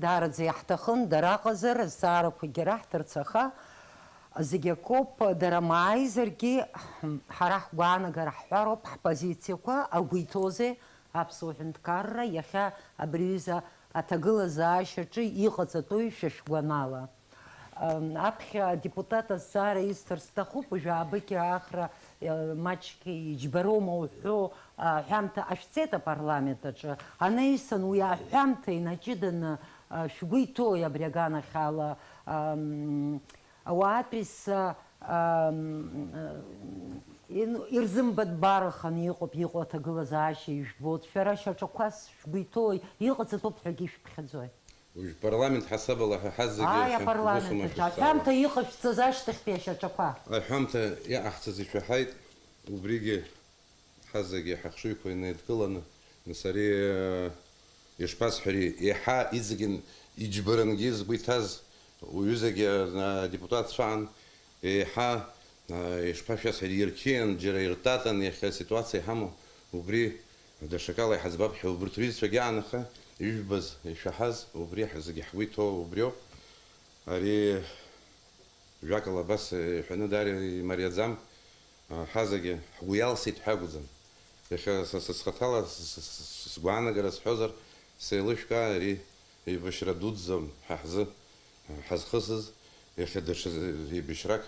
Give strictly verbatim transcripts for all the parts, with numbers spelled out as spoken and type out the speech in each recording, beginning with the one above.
Даараӡа иаҳҭахын, дара ыҟазар, азҵаарақәагьы раҳҭарц, аха зегь акоуп, дара мааизаргьы, ҳара ҳгәаанагара ҳҳәароуп, ҳпозициақәа агәы иҭоузеи, аԥсуа ҳәынҭқарра иахьа абри аҩыза аҭагылазаашьаҿы иҟаҵатәуи шәа шәгәанала. Ам, аԥхьа адепутат азҵаара исҭар сҭахуп, уажәы аабыкьа Ахра, э, маҷк иџьбароума уҳәо, аҳәамҭа ҟашәҵеит апарламент аҿы. Анаҩсан уи аҳәамҭа инаҷыданы, а, шәгәы иҭоуи абри аганахьала, ам, ауаатәыҩса, ам, ин-, ирзымбатәбараханы иҟоуп, иҟоу аҭагылазаашьа ижәбоит. Шәара шьаҿақәас шәгәы иҭоуи, иҟаҵатәуп ҳәагьы ишәыԥхьаӡои? Уажә парламент ҳасабала ҳа ҳазегьы Ааи, иахьа апарламент ҳусума аҿы. Шәызҵаауа. Аҳәамҭа иҟашәҵаз ашьҭахьтәи ашьаҿақәа. Аҳәамҭа иҟаҳҵаз ишәаҳаит, убригьы ҳазегьы ҳахшыҩқәа инеидкыланы, нас ари, э, ишԥасҳәари, еиҳа иҵегьы иџьбарангьы згәы иҭаз уҩызагьы, э, адепутатцәан, еиҳа, э, ишԥашәасҳәари, ирқьиан, џьара иртатан, иахьа аситуациа иҳамоу, убри даҽакала иҳаӡбап ҳәа убарҭ рҩызцәагьы аан, аха ижәбаз, ишәаҳаз, убри ҳ-, зегьы ҳгәы иҭоу убриоуп. Ари, жәакала, абас иҳәаны даара имариаӡам, ҳазегьы ҳгәы иалсит ҳәа акәӡам. Иахьа са, са схаҭала, с-, с-, с-, сгәаанагара сҳәозар, сеилышәкаа, ари еибашьра дуӡӡам ҳа ҳзы ҳазхысыз, иахьа даҽа еибашьрак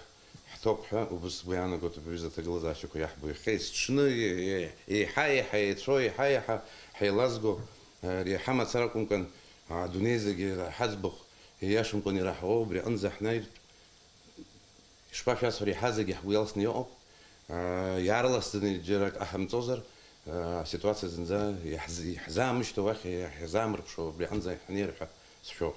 ҳҭоуп ҳәа убыс сгәы иаанагоит, абри аҩыза аҭагылазаашьақәа иаҳбо. Иахьа есҽны е-, е-, еиҳа-еиҳа еицәоу, еиҳа-еиҳа ҳеилазго, ари ҳамацара акәымкәан, адунеи зегьы ҳаӡбахә ииашамкәан ираҳауа убри аҟынӡа ҳнаҩтә, ишԥашәасҳәари, ҳазегьы ҳгәы иалсны иҟоуп. Иаарласӡаны џьара акы ҟаҳамҵозар, аситуациа зынӡа иаҳз-, иаҳзаамышьҭуа уахь, иаҳзаамырԥшуа убри аҟынӡа ҳнеир ҳәа сшәоуп.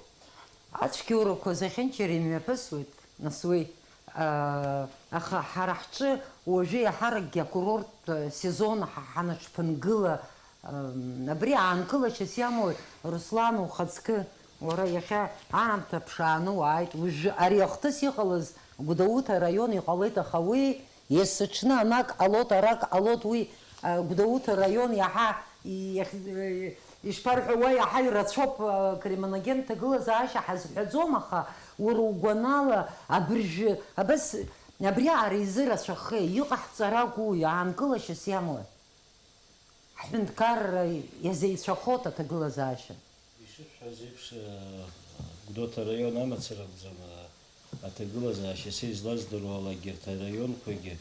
Ацәгьоурақәа зехьынџьара имҩаԥысуеит, нас уи, аа, аха ҳара ҳҿы уажәы иаҳаракгьы акурорттә сезон ҳа-, ҳанаҽԥынгыла, ам, абри аанкылашьас иамои, Руслан, ухаҵкы? Уара иахьа аамҭа ԥшааны уааит. Уажәы ари ахҭыс иҟалаз Гәдоуҭа араион иҟалеит, аха уи есыҽны анак ҟалоит, арак ҟалоит, уи, а, Гәдоуҭа араион иаҳа, иахь-, ишԥарҳәо, уа иаҳа ирацәоуп, а, криминогентә ҭагылазаашьа ҳазҳәаӡом, аха уара угәанала абыржәы, абас, абри аара изы рацәахеи, иҟаҳҵара агәуи, аанкылашьас иамои? Ҳҳәынҭқарра иазеицәахоит аҭагылазаашьа. Ишысҳәаз еиԥш, Гәдоуҭа араион амацара акәӡам, аҭагылазаашьа са излаздыруалакгьы, арҭ араионқәагьы,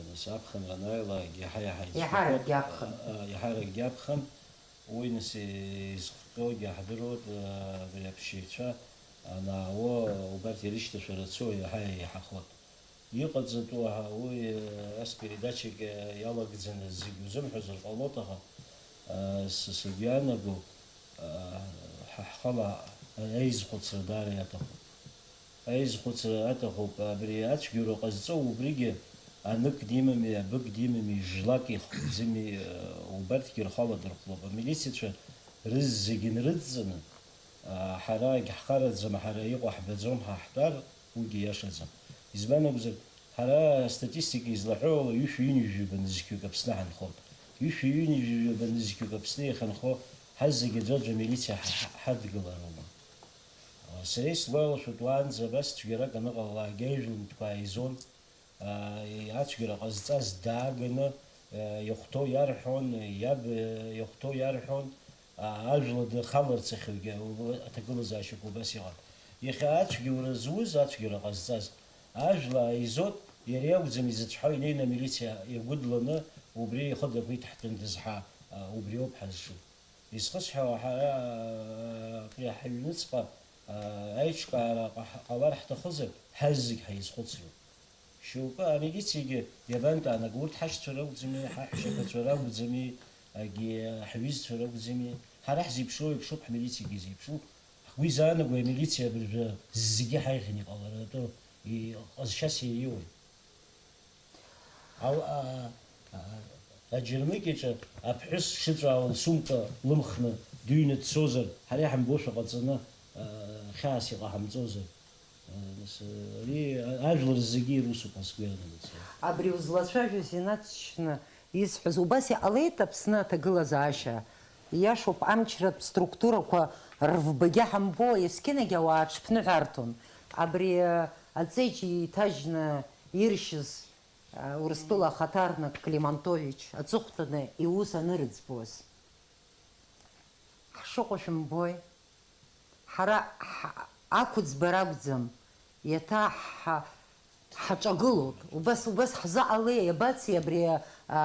нас аԥхынра анааилак, иаҳа-иаҳа иаҳаракгьы иацәахоит, аԥхын. Иаҳаракгьы аԥхын. Уи, нас, изхәҭоугьы ҳдыруеит, абри аԥсшьаҩцәа анаауо, убарҭ ирышьҭашәа рацәоу иаҳа еиҳахоит. Иҟаҵатәу ҳәа уи, ас передачак иалагӡаны зегь узымҳәозар ҟалоит, аха, ы, сы-, сыгәы иаанаго, ы, ҳа ҳхала аизхәыцра даара иаҭахуп. Аизхәыцра аҭахуп, абри ацәгьоура ҟазҵо убригьы анык димами, абык димами, жлак ихәӡами, ы, убарҭгьы рхала дырхәлоуп. Амилициацәа рызегьы нрыдҵаны, Ҳара егьҳхараӡам, ҳара иҟоу ҳбаӡом, ҳа ҳтәар, уигьы иашаӡам. Избан акәзар, ҳара астатистика излаҳәо ҩышәи ҩынҩажәи ба нызқьҩык Аԥсны ҳанхоит. Ҩышәи ҩынҩажәи ба нызқьҩык Аԥсны иахьанхо ҳазегьы аӡәаӡәа амилициа ҳа-, ҳа-, ҳадгылароума? Сара исгәалашәоит, уаанӡа абас цәгьарак аныҟалалак, аижәлантәқәа ааизон. Ацәгьара ҟазҵаз дааганы, иахәҭоу иарҳәон, иаб иахәҭоу иарҳәон, ажәла дахаларцахьоугьы аҭагылазаашьақәа убас иҟан. Иахьа ацәгьоура зуз, ацәгьара ҟазҵаз, ажәла ааизот, иара иакәӡам изыцәҳауа, инеины амилициа иагәыдланы убри ихы дақәиҭ ҳтәы дызҳа, убриоуп ҳазҿу. Изхысҳәаауа, ҳара абри ҳаҩныҵҟа аиҿкаара ҟа-, ҟалар ҳҭахызар, ҳазегь ҳаизхәыцроуп. Шьоукы амилициагьы иабантәаанагеи, урҭ ҳашьцәа ракәӡами, ҳаҳәшьаԥацәа ракәӡами, егьи ҳҩызцәа ракәӡами? Ҳара ҳзеиԥшроу еиԥшуп, ҳмилициагьы изеиԥшу. Ҳгәы изаанагои амилициа абыржәы зегьы ҳаиӷьны иҟаларатәы, иҟазшьас иаиуеи? Ал-, а, а, аџьармыкьаҿы аԥҳәыс дшыҵәаауа лсумка лымхны дыҩны дцозар, ҳара иҳамбошәа ҟаҵаны, а, хьаас иҟаҳамҵозар? Нас, ари ажәлар зегьы ирусуп ҳәа сгәы иаанагоит сара. Абри узлацәажәоз инаҵшьны исҳәаз, убас иҟалеит Аԥсны аҭагылазаашьа. Ииашоуп, амчратә структурақәа Рыфбагьы ҳамбо, есқьынагь ауаа аҽԥныҳәарҭон. Абри, а, аҵеиџь иҭажьны иршьыз, а, Урыстәыла ахаҭарнак Климантович аҵыхәтәаны иус анырӡбуаз. Ҳшыҟоу шәымбои? Ҳара ҳ-, ақәӡбара акәӡам, иаҭа ҳ-, ҳаҿагылоуп. Убас, убас ҳзыҟалеи, иабацеи абри, а,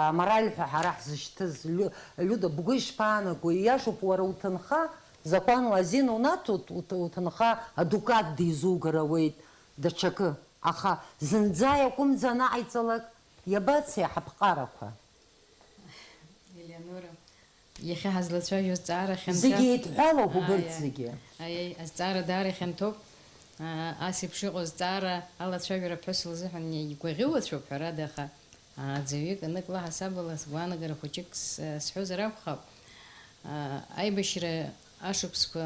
амораль ҳәа ҳара ҳзышьҭыз? Лю-, Люда, бгәы ишԥаанаго? Ииашоуп, уара уҭынха, закәанла азин унаҭоит, уҭ-, уҭынха адукат дизугар ауеит, даҽакы. Аха зынӡа иакәымӡа анаҟаиҵалак, иабацеи ҳаԥҟарақәа? Елеонора, иахьа ҳазлацәажәо азҵаара хьанҭа-, зегьы еидҳәалоуп, убырҭ, ааи, зегьы. Аиеи, азҵаара даара ихьанҭоуп. Аа, ас еиԥш иҟоу азҵаара алацәажәара аԥҳәыс лзыҳәан игәаӷьуацәоуп, ҳәарада, аха, аа, аӡәҩык анык лаҳасабала сгәаанагара хәыҷык с-, сҳәозар акәхап. Аа, аибашьра ашықәсқәа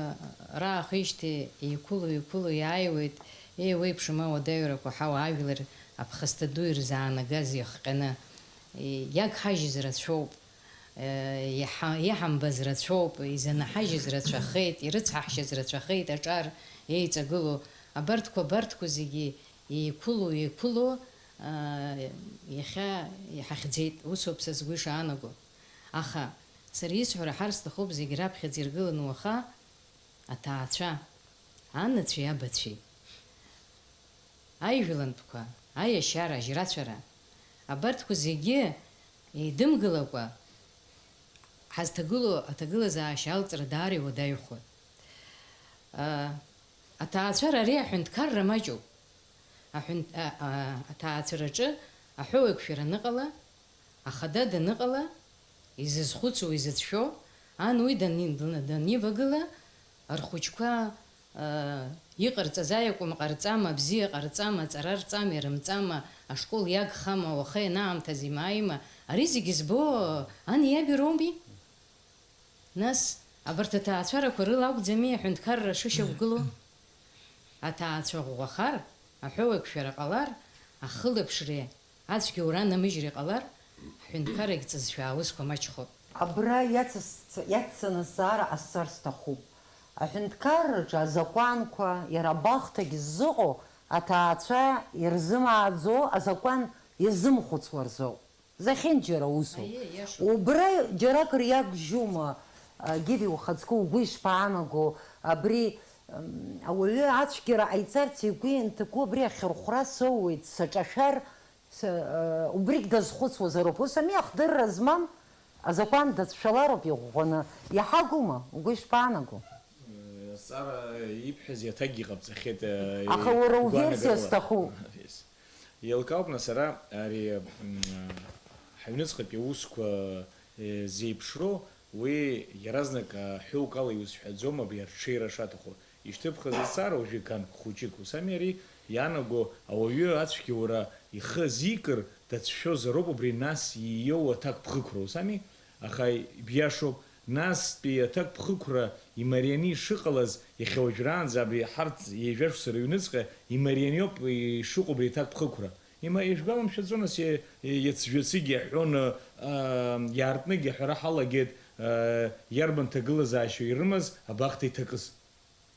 раахижьҭеи еиқәыло-еиқәыло иааиуеит еиуеиԥшым ауадаҩрақәа ҳауаажәлар аԥхасҭа ду ирзаанагаз иахҟьаны. Иагҳажьыз рацәоуп, иҳа-, иҳамбаз рацәоуп, изанаҳажьыз рацәахеит, ирыцҳаҳшьаз рацәахеит, аҿар еиҵагылоу. Абарҭқәа, абарҭқәа зегьы еиқәыло, еиқәыло, иахьа иҳахьӡеит, усоуп са сгәы ишаанаго. Аха сара исҳәара ҳар сҭахуп зегь раԥхьаӡа иргыланы уаха аҭаацәа, анацәеи абацәеи. Аижәлантәқәа, аиашьара, ажьрацәара, абарҭқәа зегьы еидымгылакәа, ҳазҭагылоу аҭагылазаашьа алҵра даара иуадаҩхоит. А, аҭаацәара ари аҳәынҭқарра маҷуп. Аҳәынҭ-, а, а, аҭаацәараҿы аҳәоуеиқәшәара аныҟала, ахада даныҟала, изызхәыцуа, изыцәшәо, ан уи дани-, данивагыла, рхәыҷқәа, аа, иҟарҵаз аиакәым ҟарҵама, бзиа ҟарҵама, аҵара рҵама, ирымҵама, ашкол иагхама, уаха ианаамҭаз имааима, ари зегьы збо ани иаби роуми? Нас, абарҭ аҭаацәарақәа рыла акәӡами аҳәынҭқарра шышьақәгылоу? Аҭаацәа ӷәӷәахар, аҳәоуеиқәшәара ҟалар, ахылаԥшреи ацәгьоура анамыжьреи ҟалар, ҳҳәынҭқаррагь ҵызшәа аусқәа маҷхоит. Абра иацыс-, иацҵаны азҵаара ҟасҵар сҭахуп. Аҳәынҭқарраҿы азакәанқәа, иара абахҭагь ззыҟоу аҭаацәа ирзымааӡо азакәан иазымхәыцуа рзоуп. Зехьынџьара усоуп. Аиеи, иашоуп. Убра џьарак риагжьума, а, Гиви, ухаҵкы угәы ишԥаанаго, абри, м, ауаҩы ацәгьара ҟаиҵарц игәы ианҭаку абри ахьырхәра соуеит, саҿашәар, с-, а, убригь дазхәыцуазароуп. Ус ами, ахдырра змам азакәан дацәшәалароуп иӷәӷәаны. Иаҳагума, угәы ишԥаанаго? Азҵаара ибҳәаз иаҭакгьы ҟабҵахьеит, э, Аха уара игәаанагара уверсиа ала. Сҭахуп. Еилкаауп, нас, ара ари, м, ҳаҩныҵҟатәи аусқәа, э, зеиԥшроу, уи иаразнак, а, ҳәоукала иузҳәаӡом абри арҽеира шаҭаху. Ишьҭыԥхыз азҵаара уажәы ган хәыҷык, ус ами, ари иаанаго ауаҩы ацәгьоура ихы азикыр дацәшәозароуп убри, нас ииоу аҭакԥхықәра, ус ами? Аха биашоуп, настәи аҭакԥхықәра имарианы ишыҟалаз, иахьа уажәраанӡа абри ҳарҭ ҩажәа шықәса рыҩныҵҟа имарианы иоуп ишыҟоу абри аҭакԥхықәра. Има-, ишәгәаламшәаӡо, нас, иа-, иа-, иацжәацыгь иаҳәон, аа, иаартныгь аҳәара ҳалагеит, аа, иарбан ҭагылазаашьоу ирымаз абахҭа иҭакыз.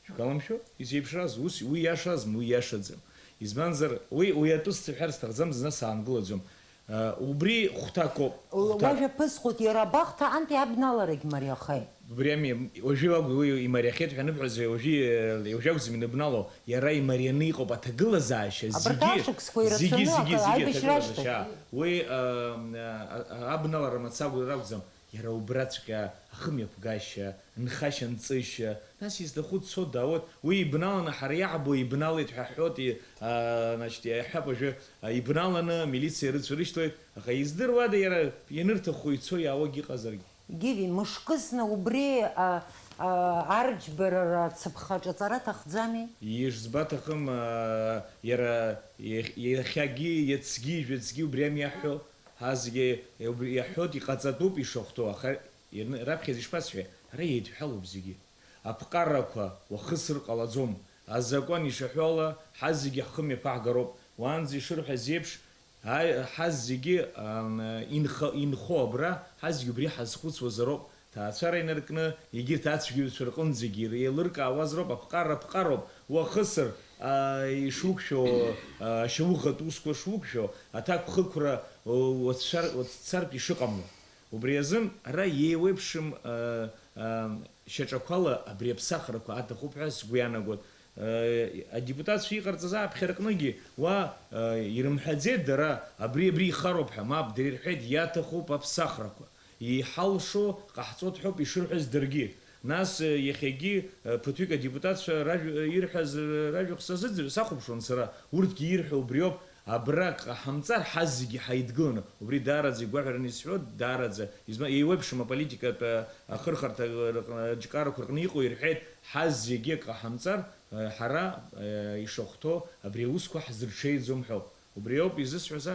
Шәгәаламшәо? Изеиԥшраз, ус, уи иашазма, уи иашаӡам. Избанзар, уи, уи атәы сцәыҳәар сҭахӡам, зны саангылаӡом. Ы, убри хәҭакоуп, хәҭак. Уажәа ԥысҟоит, иара абахҭа антәи абналарагь мариахеит. Убри ами, уажәы уи имариахеит ҳәа аныбҳәаз, уажәы, уажәы акәӡам иныбнало, иара имарианы иҟоуп аҭагылазаашьа, абарҭ зегьы, ашықәсқәа зегьы, ирацәаны зегьы, зегьы аҟара аибашьра аҭагылазаашьа. Ашьҭахь. Уи, ы, ы, абналара мацагәа ракәӡам. Иара убраҵәҟьа ахымҩаԥгашьа, нхашьа-нҵышьа, нас изҭаху дцо даауеит. Уи ибналаны ҳара иаҳбо ибналеит ҳәа ҳҳәоит, и-, а, значит, иаҳҳәап уажәы, а, ибналаны амилициа рыцәа рышьҭоит, аха издыруада иара ианырҭаху ицо иаауагь ыҟазаргьы? Гиви, мышкызны убри, а, а, арџьбарара цыԥхаҿ аҵара аҭахӡами? Ишӡбаҭахым, а, иара иахь-, иахьагьы, иацгьы, жәацгьы убри ами иаҳҳәо. Ҳазегьы убри иаҳҳәоит, иҟаҵатәуп ишахәҭоу, аха ирны-, раԥхьаӡа ишԥасҳәеи, ара еидҳәалоуп зегьы. Аԥҟарақәа уахысыр ҟалаӡом. Азакәан ишаҳәо ала, ҳазегьы ҳхы мҩаԥаҳгароуп. Уаанӡа ишырҳәаз еиԥш, аи-, ҳазегьы, ам, инх-, инхо абра, ҳазегьы убри ҳазхәыцуазароуп. Ҭаацәара инаркны, егьырҭ ацәгьаҩцәа рҟынӡагьы еилыркаауазароуп, аԥҟара ԥҟароуп, уахысыр, аа, ишуқәшәо, аа, ашьауӷатә усқәа шуқәшәо, аҭакԥхықәра уацәцар-, уацәцартә ишыҟамло. Убри азын ара еиуеиԥшым, аа, аа, шьаҿақәала абри аԥсахрақәа аҭахуп ҳәа сгәы иаанагоит. Адепутатцәа иҟарҵаз ааԥхьара аҟныгьы уа, э, ирымҳәаӡеит дара, абри, абри ихароуп ҳәа, мап, дара ирҳәеит, иаҭахуп аԥсахрақәа, иҳалшо ҟаҳҵоит ҳәоуп ишырҳәаз даргьы. Нас, э, иахьагьы, э, ԥыҭҩык адепутатцәа ражә-, э, ирҳәаз, э, ражәахә сазыӡыр-, сахәаԥшуан сара, урҭгьы ирҳәо убриоуп, абрак ҟаҳамҵар, ҳазегьы ҳаидгыланы, убри даараӡа игәаҳәараны исҳәоит, даараӡа, изма-, еиуеиԥшым аполитикатә, э, ахырхарҭа рыҟны, аџьҟарақәа рҟны иҟоу ирҳәеит, ҳазегьы ак ҟаҳамҵар, ҳара, ишахәҭоу, абри аусқәа ҳзырҽеиӡом ҳәоуп. Убри ауп изысҳәаз,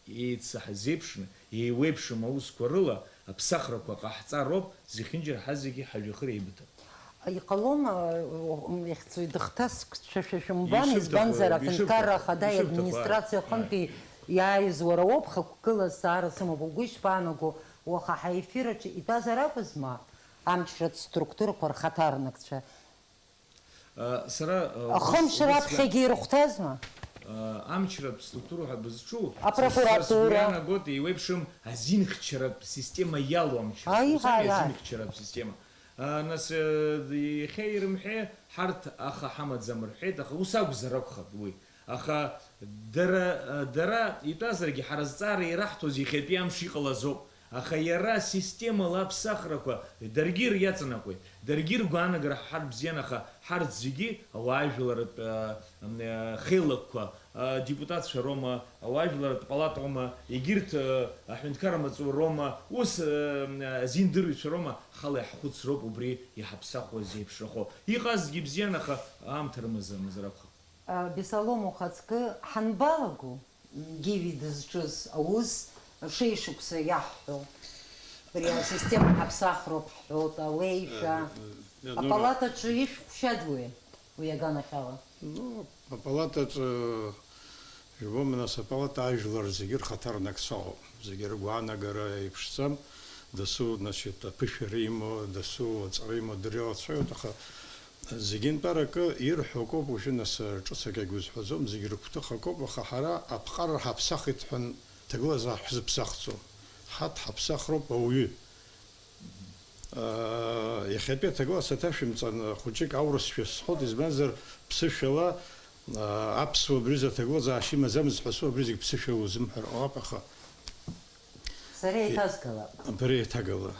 еицаҳзеиԥшны, еиуеиԥшым аусқәа рыла аԥсахрақәа ҟаҳҵароуп зехьынџьара ҳазегьы ҳажәҩахыр еибыҭап. Иҟалома, ихьӡ-, дыхҭаскцәашәа шәымбан, ишыбҭаху, избанзар, аҳәынҭқарра ишыбҭаху, ахада ишыбҭаху, иадминистрациа аҟынтәи иааиз уара уоуп, хықәкыла азҵаара сымоуп, угәы ишԥаанаго, уаха ҳаефир аҿы итәазар акәызма амчратә структурақәа рхаҭарнакцәа? А, сара, а, Ахымш ус, ус раԥхьагьы ирыхәҭазма? А, амчратә структура ҳәа бызҿу, Апрокуратура. Са, са сгәы иаанагоит, еиуеиԥшым азинхьчаратә система иалоу амчра. Аиҳа, Ус ами аиҳа. Азинхьчаратә система. А, нас, э, иахьа ирымҳәеи, ҳарҭ аха ҳамаӡам рҳәеит, аха ус акәзар акәхап уи. Аха дара, дара итәазаргьы, ҳара зҵаара ираҳҭоз иахьатәи амш иҟалазоуп. Аха иара системала аԥсахрақәа даргьы иаҵанакуеит, даргьы ргәаанагара ҳҳәар бзиан, аха ҳарҭ зегьы ауаажәларратә, а, м, а, хеилакқәа, а, депутатцәа роума, ауаажәларратә палатоума, егьырҭ, а, аҳәынҭқарра маҵуроума, ус, а, м, а, азиндыруҩцәа роума, ҳхала иаҳхәыцроуп убри иҳаԥсахуаз зеиԥшрахо. Иҟазгьы бзиан, аха аамҭа рымазармызар акәхап. Беслом ухаҵкы ҳанбалаго, Гиви дызҿыз аус шеишықәса иаҳҳәо, абри асистема ҳаԥсахроуп ҳҳәоит, алеишәа, Э, э, э, ну, апалатаҿы ишәҟәшьадуи уи аганахьала? Ну, апалатаҿы, ибома, нас, апалата ажәлар зегьы рхаҭарнакцәа ыҟоуп, зегьы ргәаанагара еиԥшӡам, дасу, значит, аԥышәара имоу, дасу аҵара имоу дыррылацәажәоит, аха Зегьынтәаракы ирҳәо акоуп, уажәы нас ҿыц акгьы узҳәаӡом, зегь рыгәҭыха акоуп, аха ҳара аԥҟарра ҳаԥсахит ҳәа ҭагылазаашьа ҳзыԥсахӡом. Ҳарҭ ҳаԥсахроуп ауаҩы. Аа, иахьатәи аҭагылазаашьа шәымҵан, хәыҷык аурысшәа сҳәоит, избанзар, ԥсышәала, аа, аԥсуа абри аҩыза аҭагылазаашьа имаӡамызт ҳәа су абри зегь ԥсышәала узымҳәар ҟалап, аха Сара еиҭазгалап. Бара еиҭагала.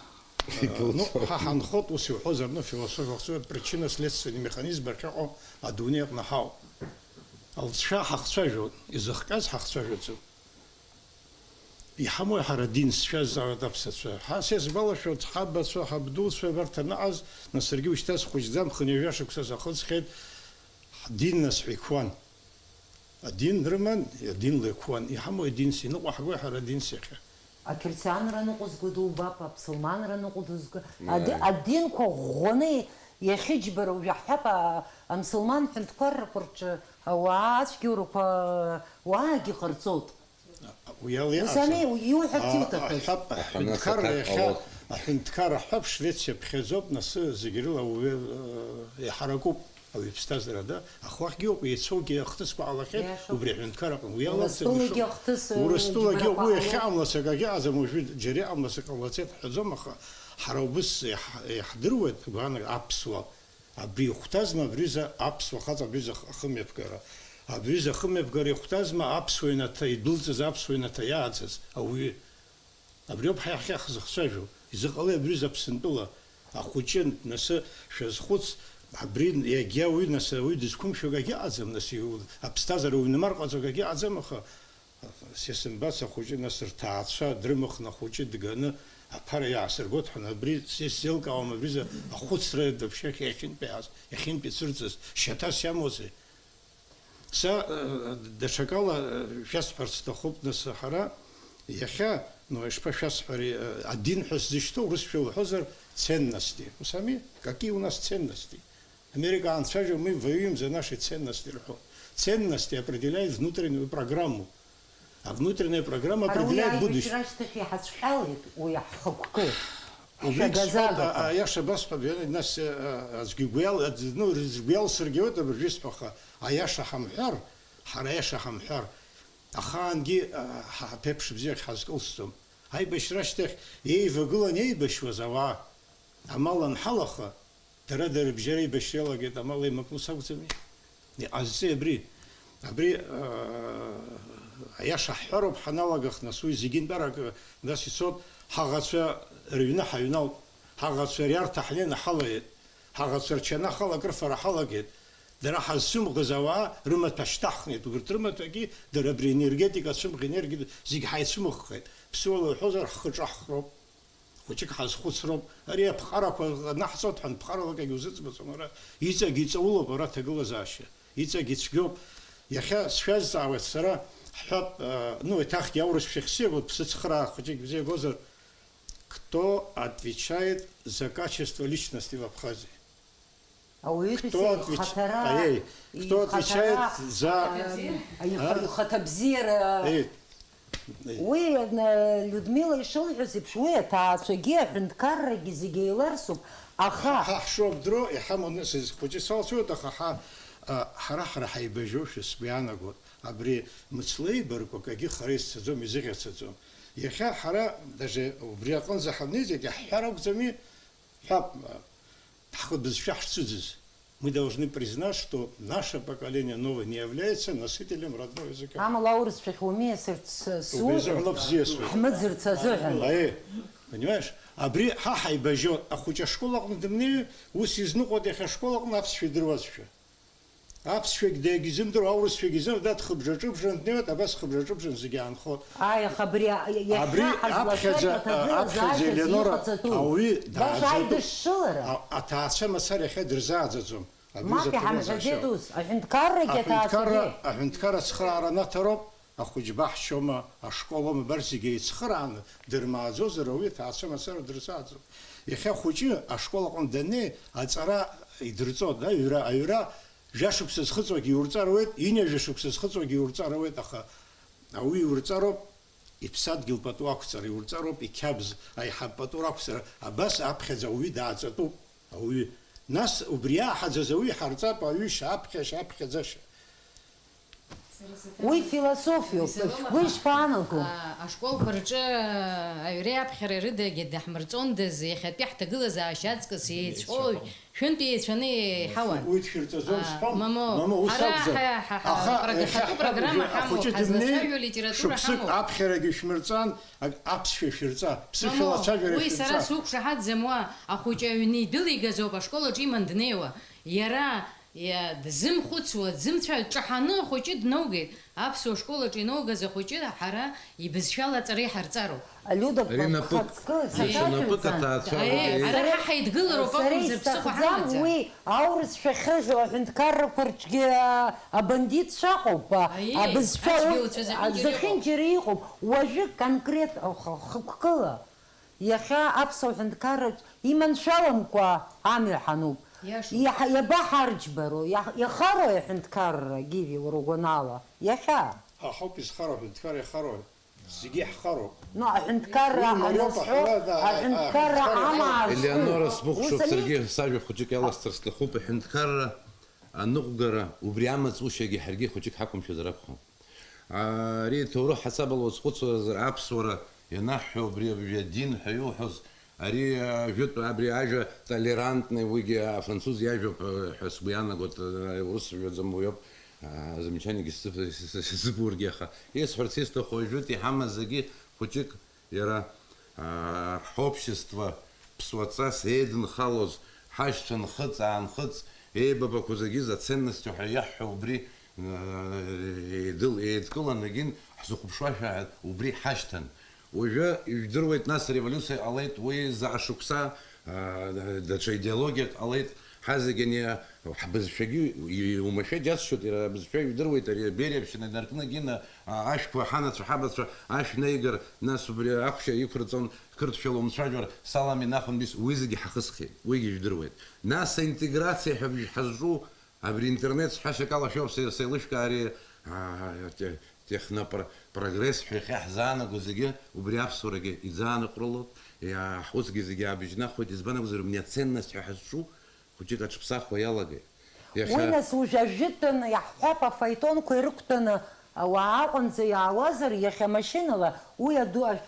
Ибылцәоуп. Ну, ҳа ҳанхоит, ус иуҳәозар, ну, философиа ахцәа, причинно-следственный механизм ахьыҟоу адунеи аҟны ҳауп. Алҵшәа ҳахцәажәоит, изыхҟьаз ҳахцәажәаӡом. Иҳамои ҳара динс шәазҵаауеит аԥсацәа? Ҳа, са исгәалашәоит, ҳабацәа, ҳабдуцәа абарҭ аныҟаз, нас саргьы ушьҭа схәыҷӡам, хынҩажәа шықәса сахыҵхьеит, ҳдин нас ҳәа иқәуан. Адин рыман, адинла иқәуан. Иҳамоу адинс, иныҟәаҳгои ҳара адинс иахьа? Ақьырсианра ныҟәызго дубап, аԥсылманра ныҟәдызго. Ади-, Ааи. Адинқәа ӷәӷәаны иахьыџьбароу жәаҳҳәап, а-, амсылман ҳәынҭқаррақәа рҿы ауаа ацәгьоурақәа уаагьы ҟарҵоит. Уи ала Ус иҟаӡам. Ами, иуҳәарц А, иуҭахыз. Аҳәап, Аҳәынҭқарра аҳәынҭқарра иахьа, иахьа. Аҳәынҭқарра аҳәап, Швециа ԥхьаӡоуп, нас зегь рыла ауаҩы, э, иҳараку. Ауаҩы иԥсҭазаара, да, ахәахьгьы ыҟоуп, еицәоугьы ахҭысқәа ҟалахьеит, Иашоуп. Убри аҳәынҭқар аҟны. Уи алоуп Урыстәылагьы зымшо. Ахҭыс, э, Урыстәылагьы џьбарақәа уи ҟалоуп. Иахьа ҟамлац акагьы ыҟаӡам, уажәы џьара иҟамлац ҟалаӡеит ҳҳәаӡом, аха ҳара убыс иаҳ-, иаҳдыруеит, гәаанагара аԥсуа. Абри ихәҭазма абри за аԥсуа хаҵа, абри за ахымҩаԥгара? Абри за ахымҩаԥгара ихәҭазма аԥсуа инаҭа, идәылҵыз аԥсуа инаҭа иааӡаз ауаҩы? Абриоуп ҳа иаҳхьа ҳзыхцәажәо. Изыҟалеи абри Аԥсынтәыла ахәыҷы, нас, шәазхәыц, абри иагьа уи, нас, уи дызқәымшәо акагьы ыҟаӡам, нас, иу-, аԥсҭазаара уҩнымар ҟаҵо акагьы ыҟаӡам, аха, сисымбац ахәыҷы, нас, рҭаацәа дрымыхны ахәыҷы дганы аԥара иаасыргоит ҳәа, абри са исзеилкаауам, абри за ахәыцра вообще иахьынтәи ас-, иахьынтәи цәырҵыз шьаҭас иамоузеи? Са, э, даҽакала, э, шәасҳәарц сҭахуп, нас, ҳара иахьа, ну, ишԥашәасҳәари, э, адин ҳәа сзышьҭоу, урысшәа лҳәозар, ценности. Ус ами? Какие у нас ценности? Америка анцәажәо, мы воюем за наши ценности рҳәо. Ценности определяют внутреннюю программу. А внутренняя программа Ҳара уи определяет будущее. Аибашьра ашьҭахь иҳацәҟьалеит уи ҳхықәкы. Убригь сҳәоит, а, аиаша басҳәап, иара, нас, а, аӡәгьы игәы иал-, аӡ-, ну, згәы иалсыргьы ауеит абыржәы исҳәо, аха аиаша ҳамҳәар, ҳара аиаша ҳамҳәар, ахаангьы, а, ҳа-, ҳаԥеиԥш бзиак ҳазкылсӡом. Аибашьра ашьҭахь еивагылан еибашьуаз ауаа, амал анҳалаха, дара-дара рыбжьара еибашьра иалагеит, амал еимакны ус акәӡами? Иҟазҵеи абри? Абри, аа, аиаша ҳҳәароуп ҳаналагах, нас уи зегьынтәарак, нас ицоит, ҳаӷацәа рыҩны ҳаҩналт, ҳаӷацәа риарҭа ҳнеины ҳалаиеит, ҳаӷацәа рчанахала акрыфара ҳалагеит, дара ҳазцәымӷыз ауаа рымаҭәа шьҭаҳхит, убырҭ рымаҭәагьы дара абри энергетика, ацәымӷ енергетика зегь ҳаицәымыӷхеит, ԥсыуала уҳәозар ҳхы ҿаҳхроуп. Хәыҷык ҳазхәыцроуп, ари аԥҟарақәа анаҳҵоит ҳәа, ԥҟаралак егьузыӡбаӡом, ара иҵегь иҵаулоуп ара аҭагылазаашьа, иҵегь ицәгьоуп. Иахьа сшәазҵаауеит сара, ҳҳәап, а, ну, еиҭахгьы аурысшәа ахьсиагоит, бсыцхраа хәыҷык бзиагозар, кто отвечает за качество личности в Абхазии? Ауаҩытәыҩса Кто отвеч-, ихаҭара, аиеи, кто отвечает ихаҭара, за, а, ихаҭабзиара. Аиеи. Уи, а, Людмила ишылҳәаз еиԥш, уи аҭаацәагьы аҳәынҭқаррагьы зегьы еиларсуп, аха ҳа, ҳа ҳшоу дро иҳамоу, нас, хәыҷы салцәоит, аха ҳа, а, ҳара, ҳара ҳаибажьоушәа сгәы иаанагоит. Абри мыцлеибаркәа акгьы хара изцаӡом, изыӷьацаӡом. Иахьа ҳара, даже убри аҟынӡа ҳаннеиӡеит, иаҳҳәар акәӡами? Ҳәап, ҳхы бызшәа ҳшцәыӡыз. Мы должны признать, что наше поколение новое не является носителем родного языка. Амала аурысшәахь уамиасырц, убри азыҳәан лаб зиасуеит. Ҳмыӡырц азыҳәан. Аиеи, понимаешь? Абри ҳа ҳаибажьоит. Ахәыҷы ашкол аҟны дымнеи, ус изныҟәоит иахьа ашкол аҟны аԥсшәа идыруазшәа. Аԥсшәагь дагьизымдыруа, аурысшәагь изымдыруа, дад хыбжа-ҿыбжан днеиуеит, абас хыбжа-ҿыбжан зегьы аанхоит. Ааи, аха абри а-, иахьа абри ҳазлашаз аԥхьаӡа, аҭагылазаашьа аԥхьаӡа, Елеонора, иҟаҵатәу. Ауаҩы баша дааӡатәуп. Аидышшылара. А-, аҭаацәа мацара иахьа дырзааӡаӡом. Абри мап иаҳамҳәаӡеит ус, аҳәынҭқаррагьы аҭаацәагьы. Аҳәынҭқарра, аҳәынҭқарра ацхыраара анаҭароуп, ахәыҷы баҳчома, ашкол аума, абарҭ зегьы еицхырааны дырмааӡозар, ауаҩы аҭаацәа мацара дырзааӡом. Иахьа ахәыҷы ашкол аҟны даннеи, аҵара идырҵоит, аҩра, аҩра Жәашықәса зхыҵуагьы иурҵар ауеит, ҩынҩажәа шықәса зхыҵуагьы иурҵар ауеит, аха ауаҩы иурҵароуп иԥсадгьыл пату ақәҵара, иурҵароуп иқьабз аиҳаб пату рақәҵара, абас аԥхьаӡа ауаҩы дааҵатәуп, ауаҩы. Нас убри иааҳаӡаз ауаҩы иҳарҵап, аҩышьа, аԥхьашьа, аԥхьаӡашьа. Уи философиоуп, шәгәы ишԥаанаго? А, ашколқәа рҿы аҩреи аԥхьареи рыдагьы даҳмырҵондаз, иахьатәи ҳҭагылазаашьа аҵкыс еицәоу, еицәоу. Шәынтә еицәаны иҳауан. Уи дшәырҵаӡом, а, сҳәом. Мамоу, мамоу, ус ара акәзар. Ҳа, ҳа, ҳа, аха, программа, иахьа ҳтәы программа ҳамоуп, ахәыҷы дымнеи, ҳазлацәажәо алитература шықәсык ҳамоуп. Аԥхьарагьы шәмырҵан, ак-, аԥсшәа шәырҵа, ԥсышәала ацәажәара шәырҵа. Мамоу, уи сара суқәшаҳаҭӡам уа, ахәыҷы аҩны идәылигаз ауп ашкол аҿы иман днеиуа. Иара, иа-, дзымхәыцуа, дзымцәажәо, дҿаҳаны ахәыҷы дноугеит. Аԥсуа школ аҿы иноугаз ахәыҷы ҳара ибызшәала аҵара иҳарҵароуп. Алиуда, ари напык, бхаҵкы, иаша напык сацәажәаӡам. Аҭаацәа. Аиеи, ара ҳа ҳаидгылароуп акәымзар, ԥсыхәа ҳамаӡам. Сара исҭахӡам уи аурысшәа ахьыжәло аҳәынҭқаррақәа рҿгьы, а, абандитцәа ыҟоуп, а, аиеи, абызшәа ацәгьауцәа зехьынџьара ыҟоуп. Зехьынџьара иҟоуп. Уажәы конкрет, а, х-, хықәкыла. Иахьа аԥсуа ҳәынҭқарраҿ иманшәаламкәа амҩа ҳануп. Иашоуп. Иаҳ-, иабаҳарџьбароу, иаҳ-, иахароу аҳәынҭқарра, Гиви, уара угәанала? Иахьа? Ҳа ҳауп изхароу, аҳәынҭқарра иахароу. Зегьы иаҳхароуп. Ну, аҳәынҭқарра уи мариоуп аназҳәо, аҳәара, да, аҳәынҭқарра аҳәынҭқарра амаа. Элеонора, зхәыхәхьоу, ус ами? Саргьы сажәа хәыҷык иаласҵар сҭахуп, аҳәынҭқарра аныҟәгара, убри амаҵушьагьы ҳаргьы хәыҷык ҳақәымшәазар акәхап. Ари аҭоурых ҳасабала уазхәыцуазар, аԥсуара ианаҳҳәо, абри абжа адин ҳәа иуҳәоз, ари, а, жәытә, абри ажәа толерантный, уигьы афранцуз иажәоуп, а, ҳәа сгәы иаанагоит, а, урыс жәаӡам уиоуп, а, замечаниагьы сзы-, сзы-, сзыбургьы, аха исҳәарц исҭаху, ажәытә иҳамаз зегьы хәыҷык Иара, аа, ҳобщество ԥсуаҵас еидынхалоз, ҳашьцәа нхыҵ-аанхыҵ еибабақәоз агьы за ценности ҳәа иаҳҳәо убри, аа, еидыл-, еидкыланы агьын ҳзыхәаԥшуашәа убри ҳашьҭан. Уажәы ижәдыруеит, нас, ареволиуциа ҟалеит, уи заҟа шықәса, аа, даҽа идеологиак ҟалеит. Ҳазегьы ани ҳбызшәагьы иумашәа џьасшьоит, иара абызшәа ижәдыруеит, ари Бериа аԥшьна инаркны Гина, а, ашәқәа ҳанацәа, ҳабацәа ашә наигар, нас убри ахәшьа иқәырҵон, қырҭшәала умцәажәар, салам инахәан, бис, уи зегьы ҳахысхьеит, уигьы ижәдыруеит. Нас аинтеграциа ҳәа ҳазҿу абри интернет сҳәашьак ала шәоуп се-, сеилышәкаари, а, те-, Иахьа апро-, прогресс ҳәа иахьа ҳзаанаго зегьы убри аԥсуарагьы иӡаанаҟәрылоит, иа-, ҳусгьы зегьы аабыжьнахуеит, избан акәзар, абни аценность ҳәа ҳазҿу хәыҷык аҽԥсахуа иалагеит. Иахьа Уи нас уажә ажәытәаны иаҳҳәап, афаетонқәа ирықәтәаны ауаа аҟынӡа иаауазар, иахьа машьынала, уи аду-, а,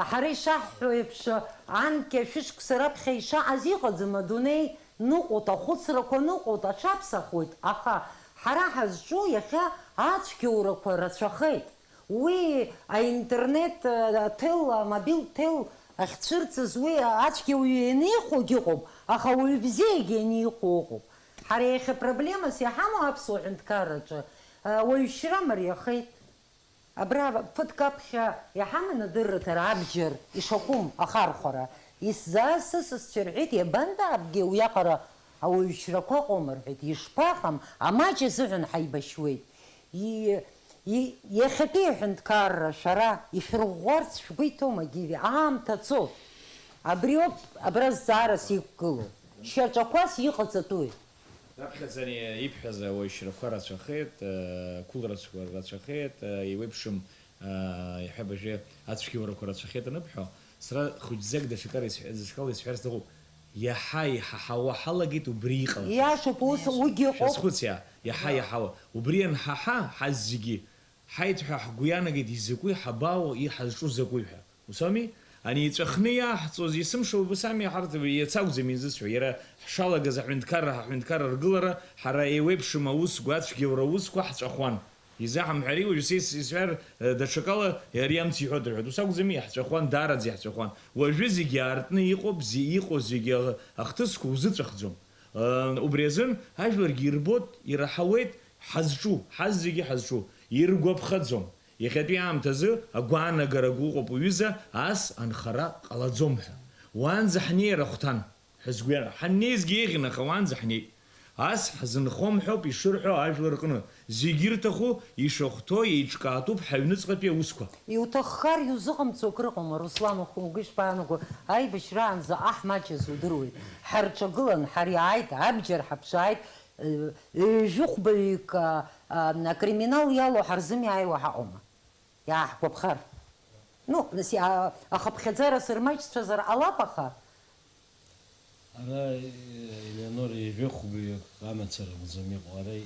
ҳара ишаҳҳәо еиԥш, анкьа шәышықәса раԥхьа ишаҟаз иҟаӡам, адунеи ныҟәоит, ахәыцрақәа ныҟәоит, аҽаԥсахуеит, аха ҳара ҳазҿу иахьа ацәгьоурақәа рацәахеит. Уи аинтернет, а, ҭел, амобиль ҭел ахьцәырҵыз, уи ацәгьа уаҩы ианихәогь ыҟоуп, аха уаҩ бзиагьы ианихәо ыҟоуп. Ҳара иахьа проблемас иҳамоу аԥсуа ҳәынҭқарраҿы, а, уаҩшьра мариахеит. Абра ԥыҭк аԥхьа иҳаман адырраҭара абџьар ишакәым ахархәара. Исзааз сысасцәа рҳәеит, иабандаабгеи уиаҟара ауаҩшьрақәа ыҟоума рҳәеит, ишԥаҟам, амаҷ азыҳәан ҳаибашьуеит. И-, и-, иахьатәи аҳәынҭқарра шәара ишәырӷәӷәарц шәгәы иҭоума, Гиви? Аамҭа цоит. Абриоуп абра зҵаарас иқәгылоу. Шьаҿақәас иҟаҵатәуи? Раԥхьаӡа ани ибҳәаз ауаҩшьрақәа рацәахеит, э, ақәыларацәа рацәахеит, э, еиуеиԥшым, э, иҳәа абыржәы ацәгьоурақәа рацәахеит аныбҳәо, сара хәыҷӡак даҽакала исҳәа-, даҽакала исҳәар сҭахуп. Иаҳа иҳаҳауа ҳалагеит убри иҟалақәаз. Иашоуп, ус, уигьы ыҟоуп. Шәазхәыц, иа-, иаҳа Да. иаҳауа. Убри ианҳаҳа, ҳазегьы ҳаит ҳәа ҳгәы иаанагеит, изакәи ҳабаауа, иҳазҿу закәи ҳәа. Ус ауми? Ани иҵәахны иааҳҵоз есымша убас ами, ҳарҭ иацы акәӡам изысҳәо, иара ҳшалагаз аҳәынҭқарра, ҳаҳәынҭқарра ргылара, ҳара еиуеиԥшым аусқәа, ацәгьоура аусқәа ҳҵәахуан. Изаҳамҳәари, уажәы са ис-, исҳәар, э, даҽакала, ари амц иҳәо дырҳәоит. Ус акәӡами, иаҳҵәахуан, даараӡа иаҳҵәахуан. Уажәы зегьы аартны иҟоуп, зи-, иҟоу зегьы ахҭысқәа узыҵәахӡом. Э, убри азын ажәларгьы ирбоит, ираҳауеит, ҳазҿу, ҳаззегьы ҳазҿу, иргәаԥхаӡом. Иахьатәи аамҭазы агәаанагарақәа ыҟоуп уҩыза, ас анхара ҟалаӡом ҳәа. Уаанӡа ҳнеир ахәҭан ҳәа сгәы иара. Ҳаннеизгьы еиӷьын, аха уаанӡа ҳнеит. Ас ҳзынхом ҳәоуп ишырҳәо ажәлар рҟны. Зегьы ирҭаху, ишахәҭоу еиҿкаатәуп ҳаҩныҵҟатәи аусқәа. Иуҭаххар иузыҟамҵо акрыҟоума, Руслан, ухы-, угәы ишԥаанаго? Аибашьраанӡа аҳ маҷыз удыруеит. Ҳарҿагылан, ҳара иааит, абџьар ҳаԥшааит, ҩ-, ҩажәихәбаҩык, а, а, акриминал иалоу ҳарзымиааиуа ҳаҟоума? Иааҳгәаԥхар. Ну, нас, а, ахыԥхьаӡара сырмаҷцәазар ҟалап, аха. Ара, Елеонора, ҩажәихәбаҩык амацара акәӡам иҟоу. Ара и-,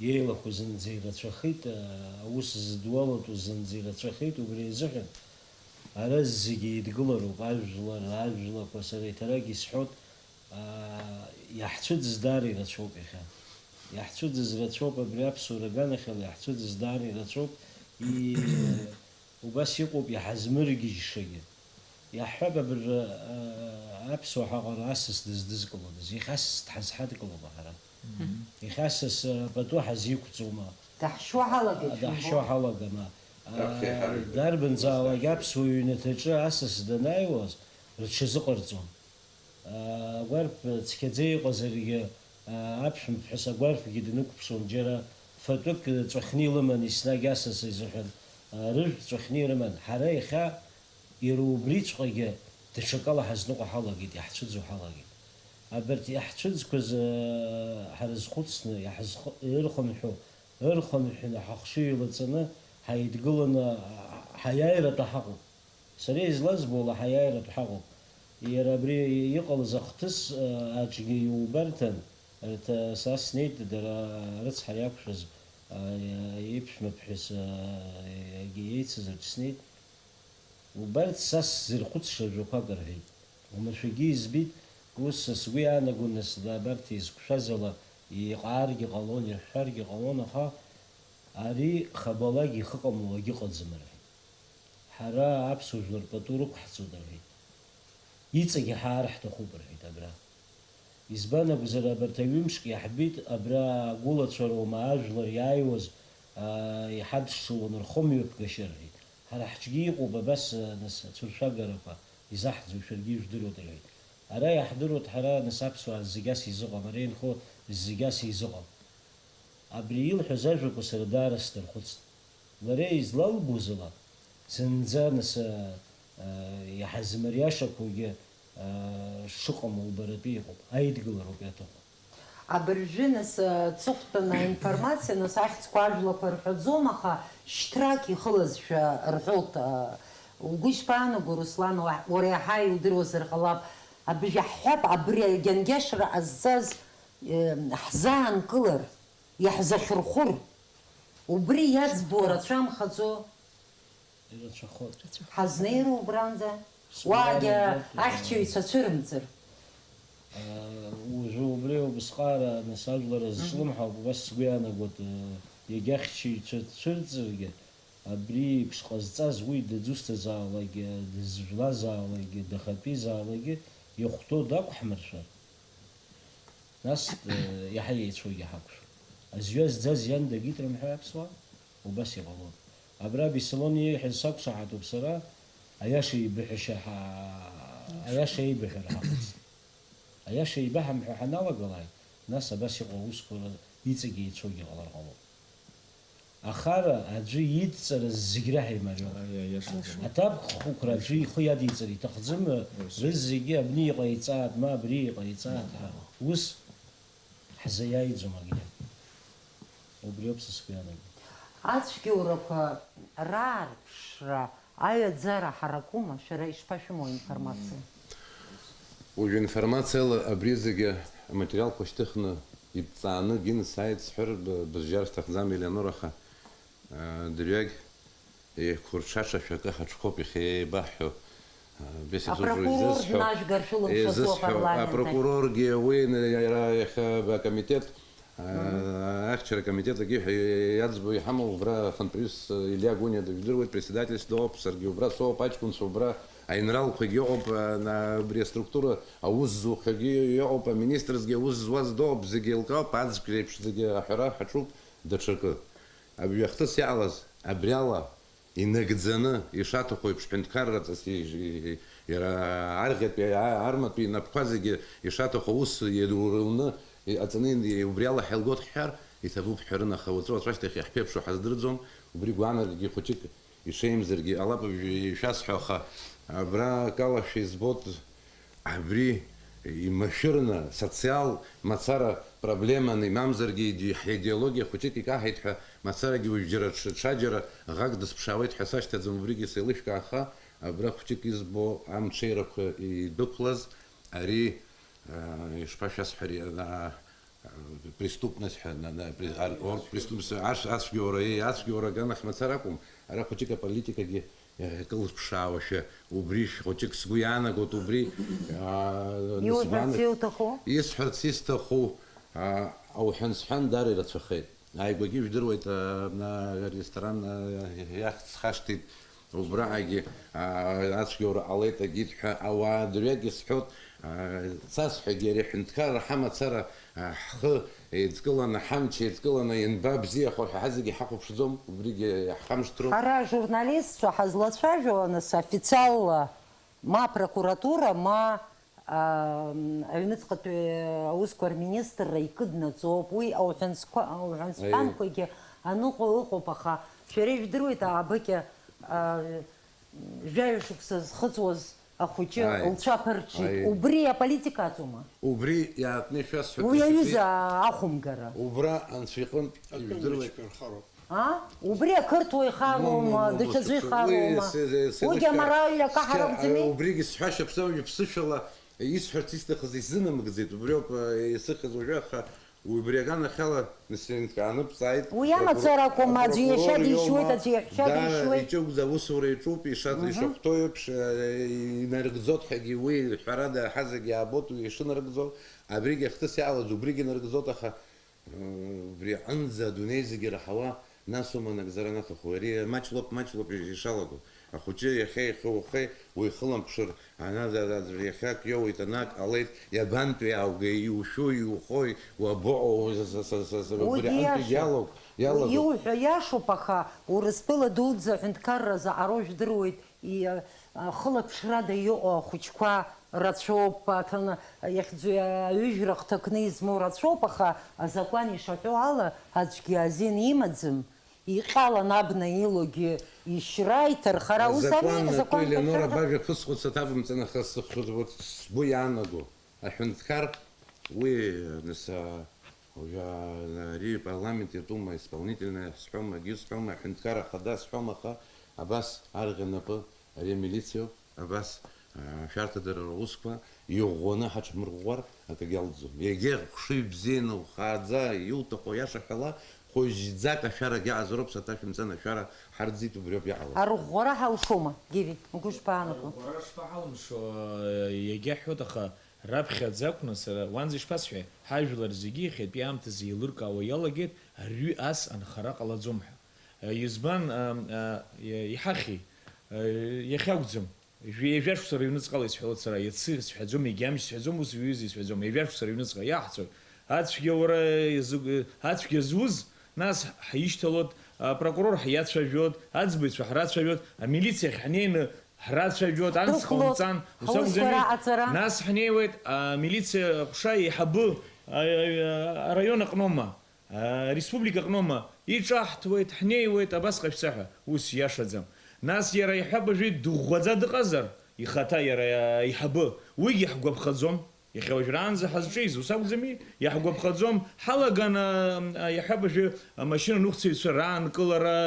иеилақәоу зынӡа ирацәахеит, а, аус зыдуалатәу зынӡа ирацәахеит, убри азыҳәан ара зегьы еидгылароуп, ажәлар, ажәлақәа, сара еиҭарак исҳәоит, аа, иаҳцәыӡыз даара ирацәоуп иахьа. Иаҳцәыӡыз рацәоуп, абри аԥсуара аганахьала иаҳцәыӡыз даара ирацәоуп, и-, убас иҟоуп иҳазмыргьежьшагьы. Иаҳҳәап, абыржәы, аа, аԥсуа ҳаҟара асас дыздызкылодаз, иахьа асас дҳазҳадкылома ҳара? Мгм. Иахьа асас, а, пату ҳазиқәҵома? Даҳшьуа ҳалагеит, Даҳшьуа шәымбои? Ҳалагама? А, Раԥхьа иҳарҩуеит. Дарбанзаалак аԥсуа ҩнаҭаҿы асас данааиуаз, рҽазыҟарҵон. А, агәарԥ цқьаӡа иҟазаргьы, а, аԥшәмаԥҳәыс агәарԥгьы днықәԥсон, џьара фатәык ҵәахны илыман, еснагь асас изыҳәан, а, рыжәтә ҵәахны ирыман. Ҳара иахьа иара убриҵәҟьагьы даҽакала ҳазныҟәо ҳалагеит, иаҳцәыӡуа ҳалагеит. Абарҭ иаҳцәыӡқәаз, а, ҳарызхәыцны, иаҳзхы-, ирхынҳәу, ырхынҳәны ҳахшыҩ еилаҵаны, ҳаидгыланы, а, ҳаиааиратәы ҳаҟоуп. Сара излазбо ала ҳаиааиратә ҳаҟоуп. Иара абри иҟалаз ахҭыс, а, аҿгьы иубарҭан, арҭ, а, са снеит, дара рыцҳара иақәшәаз, а, иԥшәмаԥҳәыс, а, иагьа еицыз аҿы снеит. Убарҭ са сзырхәыцша жәақәак рҳәеит. Уамашәагьы избеит, ус сгәы иаанагон, нас, абарҭ изқәшәаз ала иҟааргьы ҟалон, ирҳәаргьы ҟалон, аха ари хабалак ихы ҟамло агьыҟаӡам рҳәеит. Ҳара аԥсуа жәлар пату рықәҳҵоит рҳәеит. Иҵегьы ҳаар ҳҭахуп рҳәеит абра. Избан акәзар, абарҭ аҩымшк иаҳбеит, абра агәылацәа роума ажәлар иааиуаз, аа, иҳадшшылон рхымҩаԥгашьа рҳәеит. Ҳара ҳҿгьы иҟоуп абас, нас, ацәыршәагарақәа, изаҳӡом, шәаргьы ижәдыруеит рҳәеит. Ара иаҳдыруеит ҳара, нас, аԥсуаа зегь ас изыҟам, ара инхо зегь ас изыҟам. Абри илҳәаз ажәақәа сара даара сдырхәыцт. Лара излалбоз ала, зынӡа, нас, а, а, иҳазмыриашақәоугьы, а, шыҟам убаратәы иҟоуп, аидгылароуп иаҭаху. Абыржәы, нас, аҵыхәтәан аинформациа, нас, ахьӡқәа ажәлақәа рҳәаӡом, аха шьҭрак ихылазшәа рҳәоит. Угәы ишԥаанаго, Руслан, уа-, уара иаҳа иудыруазар ҟалап, абыржәы ҳҳәап, абри агьангьашра ҟазҵаз, э, ҳзаанкылар, иаҳзахьырхәыр, убри иаӡбо рацәамхаӡо? Ирацәахоит. Ҳазнеироу убранӡа? Сгәы уаагьы иаанагоит, э, ахьчаҩцәа цәырымҵыр. Э, уажәы убри убысҟаара, нас, ажәлар азҿлымҳауп, убас сгәы иаанагоит, э, иагьа ахьчаҩцәа цәырҵыргьы, абри еиԥш ҟазҵаз уи дызусҭазаалакгьы, дызжәлазаалакгьы, дахатәизаалакгьы ихәҭоу дақәҳмыршәар, нас, э, иаҳа еицәоугьы ҳақәшәом. Азҩа зӡаз иан дагьитрым ҳәа аԥсуаа убас иҟалон. Абра Беслон иеиҳәаз сақәшаҳаҭуп сара, аиаша еибыҳәашьа ҳа-, аиаша еибыҳәара ҳахәыцт. Аиаша еибаҳамҳәо ҳаналагалак, нас абас иҟоу аусқәа иҵегь еицәоугьы ҟалар ҟалоуп. Ахара аӡәы идҵара зегь реиҳа имариоуп. Аиашаӡам. Аҭакԥхықәра аӡәы ихы иадиҵар иҭахӡам, рызегьы абни иҟаиҵааит, ма абри иҟаиҵааит ҳәа. Ус ҳзаиааиӡом акгьы. Убриоуп са сгәы иаанагоу. Ацәгьоурақәа раарԥшра, аҩаӡара ҳаракума, шәара ишԥашәымоу аинформациа? Уажә информациала абри зегьы аматериалқәа шьҭыхны, иԥҵааны, геносаид сҳәар, б-, бызжьар сҭахӡам, Елеонора, аха, а, дырҩегь еиқәырҽаша шәакы ҳаҽқәоуп иахьа еибаҳҳәо. Бесик апрокурор изызҳәо, днажәгар шәылымшаӡо изызҳәо, апарламент ахь. Апрокуроргьы уи иара иахьа акомитет, а, ахьчара акомитет агьы ҳәа иаӡбо иҳамоу, убра ахантәаҩыс Илиа Гәыниа дыжәдыруеит, председательс дыҟоуп, саргьы убра соуп, аҷкәынцәа убра, аинралқәагьы ыҟоуп, а, на, абри аструктура аус зухьагьы ыҟоуп, аминистрсгьы аус зуаз дыҟоуп, зегьы еилкаауп, аӡәк реиԥш зегьы аҳәара ҳаҿуп, даҽакы. Абри ахҭыс иаҟалаз абриала инагӡаны, ишаҭаху еиԥш, ҳәынҭқарраҵас, и-, и-, иара арӷьатәи, а-, арматәи инапқәа зегьы ишаҭаху аус иадурылны, иҟаҵаны, и-, убри ала ҳаилгоит ҳҳәар, иҭабуп ҳҳәарын, аха уаҵәы-уаҵәашьҭахь иаҳԥеиԥшу ҳаздырӡом, убри гәаанаргагьы хәыҷык ишеимзаргьы ҟалап, ишәасҳәо, аха абра акала шәизбоит. Абри имашәырны, социал мацара проблеманы, имамзаргьы иде-, ҳидеологиа хәыҷык икаҳаит ҳәа, мацарагьы уажә џьара ҽ-, ҽаџьара ӷак дысԥшаауеит ҳәа сашьҭаӡам, убригьы сеилышәкааха, абра хәыҷык избо амҽеирақәа идәықәлаз, ари, а, ишԥашәасҳәари, а, а, преступность ҳәа, на, на, при-, ар-, ор-, преступность, ацә-, ацәгьоура, еи, ацәгьоура аганахь мацара акәым, ара хәыҷык аполитикагьы Иахьакы лызԥшаауашәа убри шәхәыҷык сгәы иаанагоит, убри, аа, Иуҳәарц сгәаанаг-, иуҭаху? Исҳәарц исҭаху, аа, ауҳәан-сҳәан даара ирацәахеит. Ааигәагьы ижәдыруеит, аа, на-, аресторан, аа, иахьӡ схашҭит, убраҟагьы, аа, ацәгьоура ҟалеит, агит ҳәа, ауаа дырҩегьых сҳәоит, аа, цасҳәагьы ари аҳәынҭқарра ҳамацара, аа, ҳхы Еидкыланы, ҳамч еидкыланы, ианбабзиахо ҳәа ҳазегьы ҳахәаԥшӡом, убригьы иаҳхамышҭроуп. Ҳара ажурналистцәа ҳазлацәажәо, нас, официалла ма апрокуратура, ма, аа, аҩныҵҟатәи аусқәа рминистрра икыднаҵоуп. Уи ауҳәансқәа-, ауҳәансҳәанқәагьы аныҟоу ыҟоуп, аха шәара ижәдыруеит, аабыкьа, аа, жәаҩа шықәса зхыҵуаз ахәыҷы Ааи. Лцәа аԥырҽит. Ааи. Убри аполитика аҵоума? Убри иаартны ишәасҳәап, Уи исҳәеит. Аҩыза ахәымгара. Убра анцәа иҟынтә ижәдыруеит. Акрынбжьқәа рхароуп. А? Убри ақырҭуа ихароума, Мамоу, даҽаӡәы мамоу, ихароума? Уи се-, се-, Уигьы сынашьа-, амара аҩра схьа-, акаҳарам ӡами? Убригьы сҳәашьа ԥсам, иԥсышәала исҳәарц исҭахыз исзынамыгӡеит. Убриоуп, э, исыхьыз уажәы, аха Убри аганахьала, нас, инҭкааны бҵааит. Уи амацара акәым, аӡәы иашьа апрокурор дишьуеит, иоума? Аӡәы иаҳәшьа Да, дишьуеит. Иҿыгәӡа аусура иаҿуп, ишаҭ-, Мгм. Ишахәҭоу еиԥш, э, инарыгӡоит ҳәагьы уи, ҳәарада, ҳазегьы иаабоит уи ишынарыгӡо, абригьы ахҭыс иаалаӡ, убригьы нарыгӡоит, аха, э, убри аҟынӡа адунеи зегьы раҳауа, Нас ума анагӡара анаҭаху, ари маҷлоуп, маҷлоуп ишалаго. Ахәыҷы иахьа ихы ухеи, уихылымԥшыр, ана-, да-, да-, иахьак иоуеит, анак ҟалеит, иабантәи ааугеи, иушәу, иухои, уабаҟоу, са, са, са, са, са, Уи убри антәи иашоуп. Диалог, Уи иалагоуп. Иуҳәо иашоуп, аха Урыстәыла дуӡӡа аҳәынҭқарра заҟароу жәдыруеит, и-, а, хылаԥшрада иҟоу ахәыҷқәа рацәоуп, аҭан-, иахьӡу аҩыжәра хҭакны измоу рацәоуп, аха азакәан ишаҳәо ала, аӡәгьы азин имаӡам, иҟьалан абна илоугьы ишьра, иҭархара, ус ами, Азакәан атәы, азакәан Елеонора, ҭархара. Бажәа ԥысҟоцәа ҭабымҵан, аха сыхшыӡ, вот, сгәы иаанаго, аҳәынҭқар, уи, нас, а, Уажәы ари апарламент иатәума, исполнительная сҳәома, акгьы сҳәома, аҳәынҭқарра ахада сҳәома, аха абас арӷьа напы, ари амилициоуп, абас, ашәарҭадара русқәа иӷәӷәаны ҳаҽҳамырӷәӷәар акагьы алҵӡом. Егьа хшыҩ бзианы ухааӡа иуҭаху аиаша ҳәала, хәыжьӡак ашәарагьы аазароуп, саҭашәымҵан ашәара ҳарӡит, убриоуп иҟало. Арӷәӷәара ҳалшома, Гиви, угәы шԥаанаго? Арӷәӷәара шԥаҳалымшо, егьа ҳҳәоит, аха раԥхьаӡа акәны сара уанӡа ишԥасҳәеи, ҳажәлар зегьы иахьатәи аамҭазы еилыркаауа иалагеит, арҩы ас анхара ҟалаӡом ҳәа. Избан, а, а, иа-, иҳахьи? А, иахьакәӡам. Жәи-, ҩажәа шықәса рыҩныҵҟала исҳәалоит сара, иацы сҳәаӡом, егьамч сҳәаӡом, ус ҩыза исҳәаӡом, ҩажәа шықәса рыҩныҵҟа иаҳцоит. Ацәгьа уара иазы-, ацәгьа зуз, нас ҳишьҭалоит, апрокурор ҳиацәажәоит, аӡбаҩцәа ҳрацәажәоит, амилициахь ҳнеины ҳрацәажәоит, амц ҳдәықәлоит, ҟаумҵан, ус ҳусқәа акәӡами? Раҟаҵара. Нас ҳнеиуеит амилициа аҟәша еиҳабы, а, а, араион аҟноума, а, ареспублика аҟноума, иҿаҳҭуеит, ҳнеиуеит, абасҟа шәца ҳәа, ус иашаӡам. Нас иара иҳәап, уажәы дыӷәӷәаӡа дыҟазар, ихаҭа иара аиҳабы, уигьы ҳгәаԥхаӡом. Иахьа уажәраанӡа ҳазҿиз, ус акәӡами? Иаҳгәаԥхаӡом, ҳалаган, а, а, иаҳҳәап, уажәы амашьына ныҟәцаҩцәа раанкылара,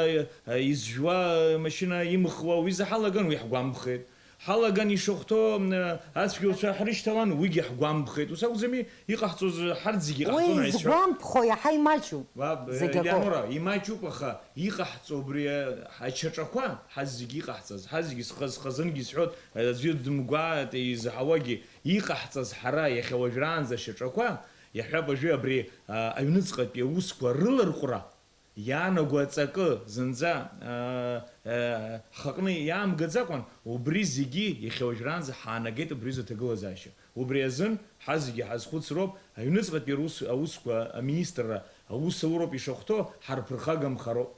а, изжәуа, амашьына имхуа, уи изы ҳалаган, уи ҳгәамԥхеит. Ҳалаган ишахәҭоу, а, ацәгьауцәа ҳрышьҭалан, уигьы ҳгәамԥхеит. Ус акәӡами? Иҟаҳҵоз ҳарҭ зегьы иҟаҳҵон ҳаицәа. Изгәамԥхо иаҳа имаҷуп. Ба, зегь акоуп. Елеонора, имаҷуп, аха иҟаҳҵо убри, а, ачаҿақәа, ҳазегьы иҟаҳҵаз, ҳазегьы схы-, схазынгьы сҳәоит, аӡәы дымгәаат изаҳауагьы, иҟаҳҵаз ҳара иахьа уажәраанӡа ашьаҿақәа, иаҳҳәап, уажәы абри, а, аҩныҵҟатәи аусқәа рыларҟәра иаанаго аҵакы зынӡа, а, а, ҳхаҟны иаамгаӡакәан, убри зегьы иахьа уажәраанӡа ҳаанагеит абри аҩыза аҭагылазаашьа. Убри азын ҳазегьы ҳазхәыцроуп, аҩныҵҟатәи рус-, аусқәа аминистрра аусауроуп ишахәҭоу, ҳарԥырхагамхароуп.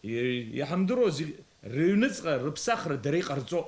И-, иҳамдыруа зегь рыҩныҵҟа рыԥсахра дара иҟарҵо.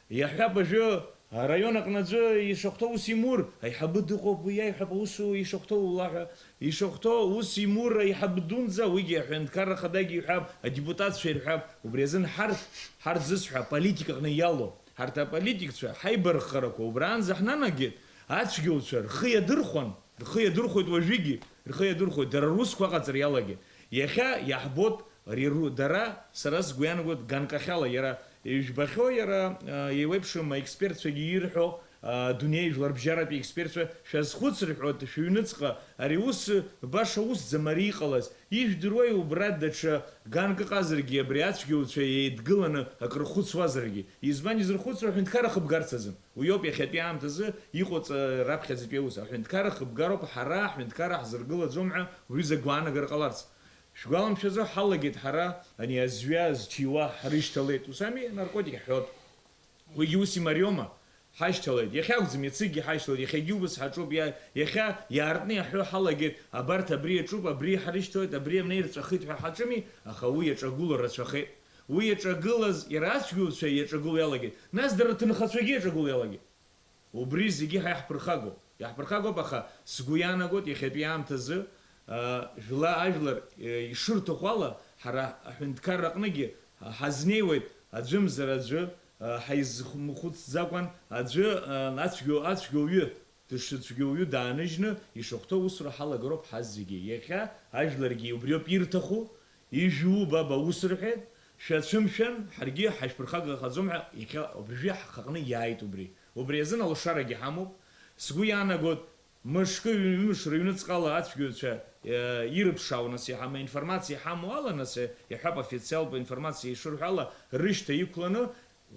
Иаҳҳәап, уажәы араион аҟны аӡәы ишахәҭоу ус имур, аиҳабы дыҟоуп, уи иаиҳәап аусу ишахәҭоу улаҳәа, ишахәҭоу ус имур аиҳабы дунӡа, уигьы аҳәынҭқарра ахадагьы иҳәап, адепутатцәа ирҳәап, убри азын ҳарҭ, ҳарҭ зысҳәа аполитика аҟны иалоу, ҳарҭ аполитикцәа ҳаибарххарақәа убраанӡа ҳнанагеит, ацәгьауцәа рхы иадырхәан, рхы иадырхәоит уажәыгьы, рхы иадырхәоит, дара русқәа аҟаҵара иалагеит. Иахьа иаҳбоит, ари ру-, дара, сара сгәы иаанагоит, ганкахьала иара ижәбахьоу, иара, а, еиуеиԥшым аекспертцәагьы ирҳәо, а, дунеи жәларбжьаратәи аекспертцәа, шәазхәыц рҳәоит, шәыҩныҵҟа, ари ус баша усӡам ари иҟалаз, ижәдыруеи убра даҽа ганк ыҟазаргьы абри ацәгьауцәа еидгыланы акры рхәыцуазаргьы, избан изырхәыцуа аҳәынҭқарра хыбгарц азын? Уиоуп иахьатәи аамҭазы иҟоуҵа раԥхьаӡатәи аус. Аҳәынҭқарра хыбгароуп, ҳара аҳәынҭқарра ҳзыргылаӡом ҳәа уҩыза гәаанагара ҟаларц. Шәгәаламшәазар, ҳалагеит ҳара ани азҩа зҭиуа ҳрышьҭалеит, ус ами, анаркотик ҳҳәоит. Уигьы ус имариоума? Ҳашьҭалеит. Иахьа акәӡам, иацыкгьы ҳашьҭалеит, иахьагьы убас ҳаҿуп, иа-, иахьа иаартны иаҳҳәо ҳалагеит, абарҭ абри иаҿуп, абри ҳрышьҭалеит, абри абна ирҵәахит ҳәа ҳаҿыми, аха уи иаҿагыло рацәахеит. Уи иаҿагылаз, иара ацәгьауцәа иаҿагыло иалагеит, нас дара рҭынхацәагьы иаҿагыло иалагеит. Убри зегьы ҳа иаҳԥырхагоуп. Иаҳԥырхагоуп, аха сгәы иаанагоит, иахьатәи аамҭазы, а, жәла-, ажәлар, е, ишырҭаху ала, ҳара аҳәынҭқарра аҟныгьы ҳазнеиуеит аӡәымзар аӡәы, а, ҳаизхәыцӡакәан, аӡәы, а, ацәгьоу-, ацәгьоуҩы, дышцәгьоуҩы дааныжьны ишахәҭоу аусура ҳалагароуп ҳазегьы. Иахьа ажәларгьы убриоуп ирҭаху, ижәу, баба, ус рҳәеит, шәацәымшәан, ҳаргьы ҳашәԥырхагахаӡом ҳәа, иахьа абыржәы ҳхаҟны иааит убри. Убри азын алшарагьы ҳамоуп. Сгәы иаанагоит, мышкы, ҩымш рыҩныҵҟала ацәгьауцәа, э, ирыԥшаау, нас, иҳама-, информациа иҳамоу ала, нас, э, иҳәап, официалтә информациа ишырҳәо ала, рышьҭа иқәланы,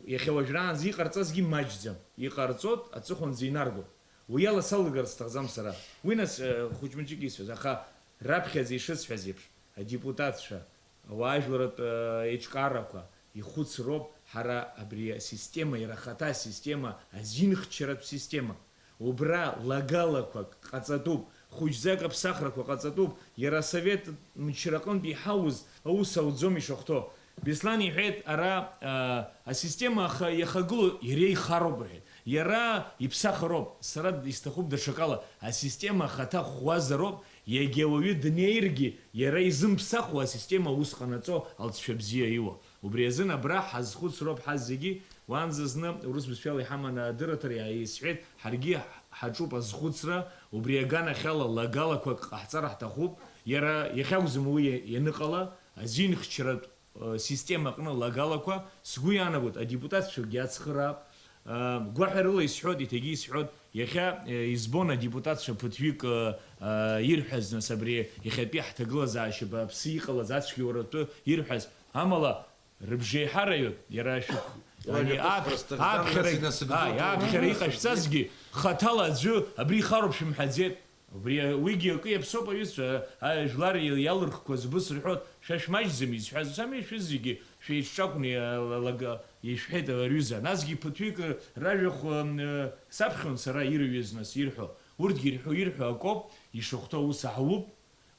иахьа уажәраанӡа иҟарҵазгьы маҷӡам. Иҟарҵоит, аҵыхәанӡа инарго. Уи ала салыгарц сҭахӡам сара. Уи, нас, э, хәыҷ-мыҷык исҳәаз, аха раԥхьаӡа ишысҳәаз еиԥш, адепутатцәа, ауаажәларратә, э, еиҿкаарақәа ихәыцроуп ҳара абри асистема, иара ахаҭа асистема, азинхьчаратә система. Убра лагалақәак ҟаҵатәуп, хәыҷӡак аԥсахрақәа ҟаҵатәуп, иара асовет мчра аҟынтә иҳауз аус ауӡом ишахәҭоу. Беслан иҳәеит, ара, а, асистема аха-, иахагылоу иара ихароуп, рҳәеит. Иара иԥсахроуп, сара исҭахуп даҽакала, асистема ахаҭа ӷәӷәазароуп, иагьа уаҩы днеиргьы, иара изымԥсахуа асистема аус ҟанаҵо алҵшәа бзиа иуа. Убри азын абра ҳазхәыцроуп ҳазегьы, уаанӡа зны урыс бызшәала иҳаман адырраҭара иаисҳәеит, ҳаргьы Ҳаҿуп азхәыцра, убри аганахьала лагалақәак ҟаҳҵар ҳҭахуп, иара иахьакәӡам уи ианыҟала, азинхьчаратә, э, система аҟны лагалақәа сгәы иаанагоит, адепутатцәагьы ацхыраап. Э, гәаҳәарыла исҳәоит, иҭагьы исҳәоит, иахьа, э, избон адепутатцәа ԥыҭҩык, э, э, ирҳәаз, нас, абри иахьатәи ҳҭагылазаашьа бааԥсы иҟалаз ацәгьоуратәы ирҳәаз, амала, Рыбжеиҳараҩык, иара шәықә-, Уа ани, шәықәс ак-, ҳәа сҭахӡам, аԥхьара, нас инасыгӡоит. Ааи, аԥхьара иҟашәҵазгьы, хаҭала аӡәы абри ихароуп шәымҳәаӡеит. Убри, уигьы акы иаԥсоуп, аҩызцәа, ажәлар иалырхқәаз бысырҳәоит, шәа шәмаҷӡам изҳәаз, ус ами, шәызегьы шәеиҿҿакәны иалага-, ишәҳәеит аҩыза. Насгьы ԥыҭҩык ражәахә, м, саԥхьон сара ирҩыз, нас, ирҳәо. Урҭгьы ирҳәо, ирҳәо акоуп, ишахәҭоу аус аҳауп.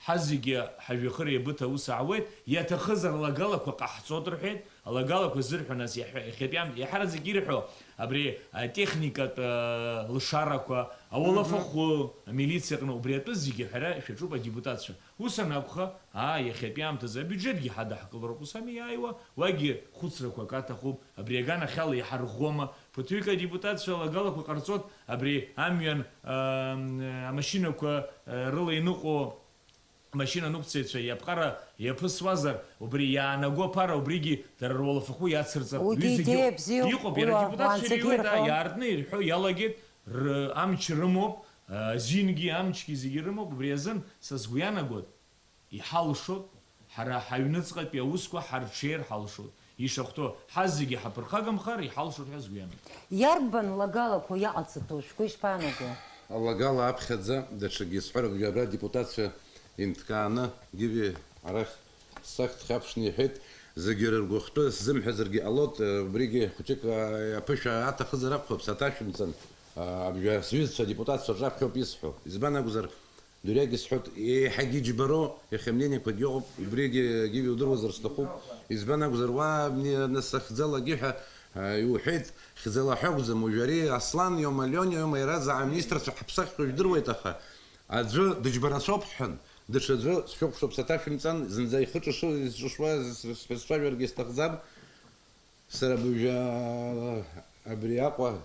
Ҳа зегьы ҳажәҩахыр еибыҭ аус аауеит, иаҭахызар алагалақәа ҟаҳҵоит рҳәеит, алагалақәа зырҳәо нас иаҳәа-, иахьатәи аамҭа иаҳараӡак ирҳәо абри атехникатә, э, лшарақәа, ауалафахәы, амилициа аҟны убри атәы зегьы аҳәара шәаҿуп адепутатцәа. Ус анакәха, аа, иахьатәи аамҭазы абиуџьетгьы ҳадаҳкылароуп, ус ами иааиуа, уагьы хәыцрақәак аҭахуп, абри аганахьала иҳарӷәӷәома, ԥыҭҩык адепутатцәа алагалақәа ҟарҵоит, абри амҩан, э, амашьынақәа, э, рыла иныҟәо, Амашьына аныҟәцаҩцәа иаԥҟара иаԥысуазар, убри иаанаго аԥара убригьы дара руалафахәы иацырҵап. Уигьы ҩызагьы идеиа бзиоуп, иҟоуп, иара уа-, адепутатцәа уанӡагьы иреиуеит, аа, ирҳәон. Иаартны ирҳәо иалагеит, р-, амч рымоуп, а, зингьы амчгьы зегьы рымоуп, убри азын са сгәы иаанагоит, иҳалшоит, ҳара ҳаҩныҵҟатәи аусқәа ҳарҽеир ҳалшоит. Ишахәҭоу, ҳа зегьы ҳаԥырхагамхар, иҳалшоит ҳәа сгәы иаанагоит. Иарбан лагалақәоу иҟаҵатәу, шәгәы ишԥаанаго? Алагала аԥхьаӡа даҽакгьы исҳәарым, абра адепутатцәа инҭкааны, Гиви арахь сахь дхьаԥшны иҳәеит, зегьы рыргәыхәтәы сзымҳәазаргьы ҟалоит, убригьы хәыҷык аԥышәа аҭахызар акәхап, саҭашәымҵан, абжа сҩызцәа адепутатцәа рҿаԥхьоуп исҳәо. Избан акәзар, Дырҩегь исҳәоит, еиҳагьы иџьбароу, иахьа мнениақәагьы ыҟоуп, убригьы, Гиви, удыруазар сҭахуп. Избан акәзар, уа, мни-, нас ахьӡалагьы ҳәа, а, иуҳәеит, хьӡала ҳәа акәӡам, уажәы ари Аслан иоума, Лиониа иоума, иаразнак аминистрцәа ҳаԥсаххьоу жәдыруеит, аха аӡәы дыџьбарацәоуп ҳҳәан, даҽаӡәы сшәыхәшоуп, саҭашәымҵан, зынӡа ихы ҿышы-, изҿышуа с-, с-, сцәажәаргьы сҭахӡам. Сара абыржәы, а, абри Аҟәа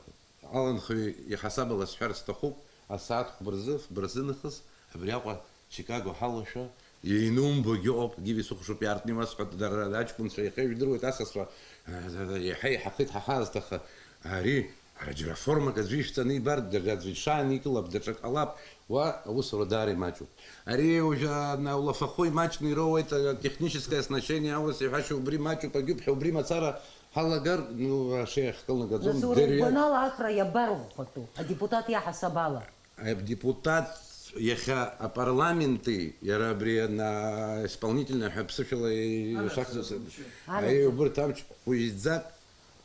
Аланхаҩы иҳасабала сҳәар сҭахуп, асааҭ хәба рзы, фба рзы нахыс, абри Аҟәа Чикаго ҳалоушәа, иеинумбогьы ыҟоуп, Гиви, сыхәшоуп, иаартны иуасҳәап, дара аҷкәынцәа иахьа ижәдыруеит асасцәа, еиҳа иҳахеит ҳа ҳаазҭаха, ари, ара џьара формак аӡәы ишәҵаны ибар, даҽа аӡәы иҽааникылап, даҽак ҟалап, уа аусура даара имаҷуп. Ари уажәы, а, на, улафахәы имаҷны ироуеит, а, техническое оснащение, аурыс иҳәашьа убри маҷуп, агьуп ҳәа убри мацара ҳалагар, ну, ашеи ахькылнагаӡом, Нас уара дырҩегь. Угәанала Ахра иабарӷәӷәатәу, адепутат иаҳасаб ала? Адепутат иахьа апарламенти, иара абри ана-, исполнительный ҳәа ԥсышәала и-, Амҩа ишахьӡыз, зыҟаҵатәу. Аи, убырҭ амч хәыжьӡак,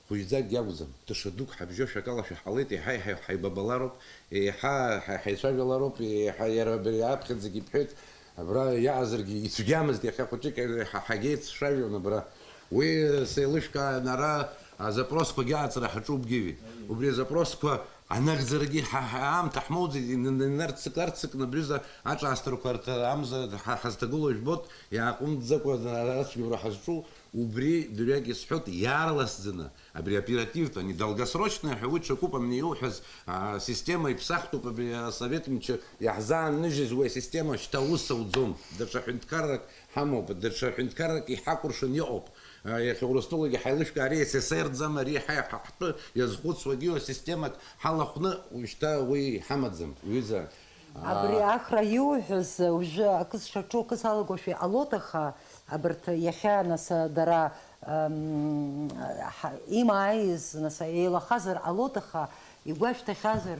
хәыжьӡак иакәӡам. Тыша дук ҳабжьошәа акалашәа ҳҟалеит, еиҳа-еиҳа ҳаибабалароуп, еиҳа ҳа-, ҳаицәажәалароуп, еиҳа иара абри аԥхьаӡагьы ибҳәеит, абра иаазаргьы ицәгьамызт, иахьа хәыҷык ҳа-, ҳагеицәажәон абра. Уи сеилышәкаан ара азапросқәагьы ааҵра ҳаҿуп, Гиви. Убри азапросқәа анагӡарагьы ҳа, ҳа, аамҭа ҳмоуӡеит, ин-, ин-, инарцык-арцыкны абри азы аҿаасҭарақәа рҭ-, амза ҳа, ҳазҭагылоу жәбоит, иааҟәымҵӡакәа ацәгьоура ҳазҿу, убри дырҩегь исҳәоит, иаарласӡаны, абри оперативтә, ани долгосрочное ҳәа уи ҽакуп, амни иуҳәаз, а, система иԥсахтәуп, абри асовет мчы иаҳзаанныжьыз уи асистема шьҭа аус ауӡом, даҽа ҳәынҭқаррак ҳамоуп, даҽа ҳәынҭқаррак иҳакәыршан иҟоуп. Иахьа Урыстәылагьы ҳаилышәкаа, ари С С Р-ӡам, ари ҳа ҳтәы иазхәыцуагьы асистемак ҳалахәны уажәшьҭа уи ҳамаӡам, ҩыза. Абри Ахра иуҳәаз, уажәы акы сшаҿу, акы салагошәа иҟалоит, аха абарҭ иахьа, нас, дара, ам, ҳа-, имааиз, нас, еилахазар ҟалоит, аха игәашәҭахьазар,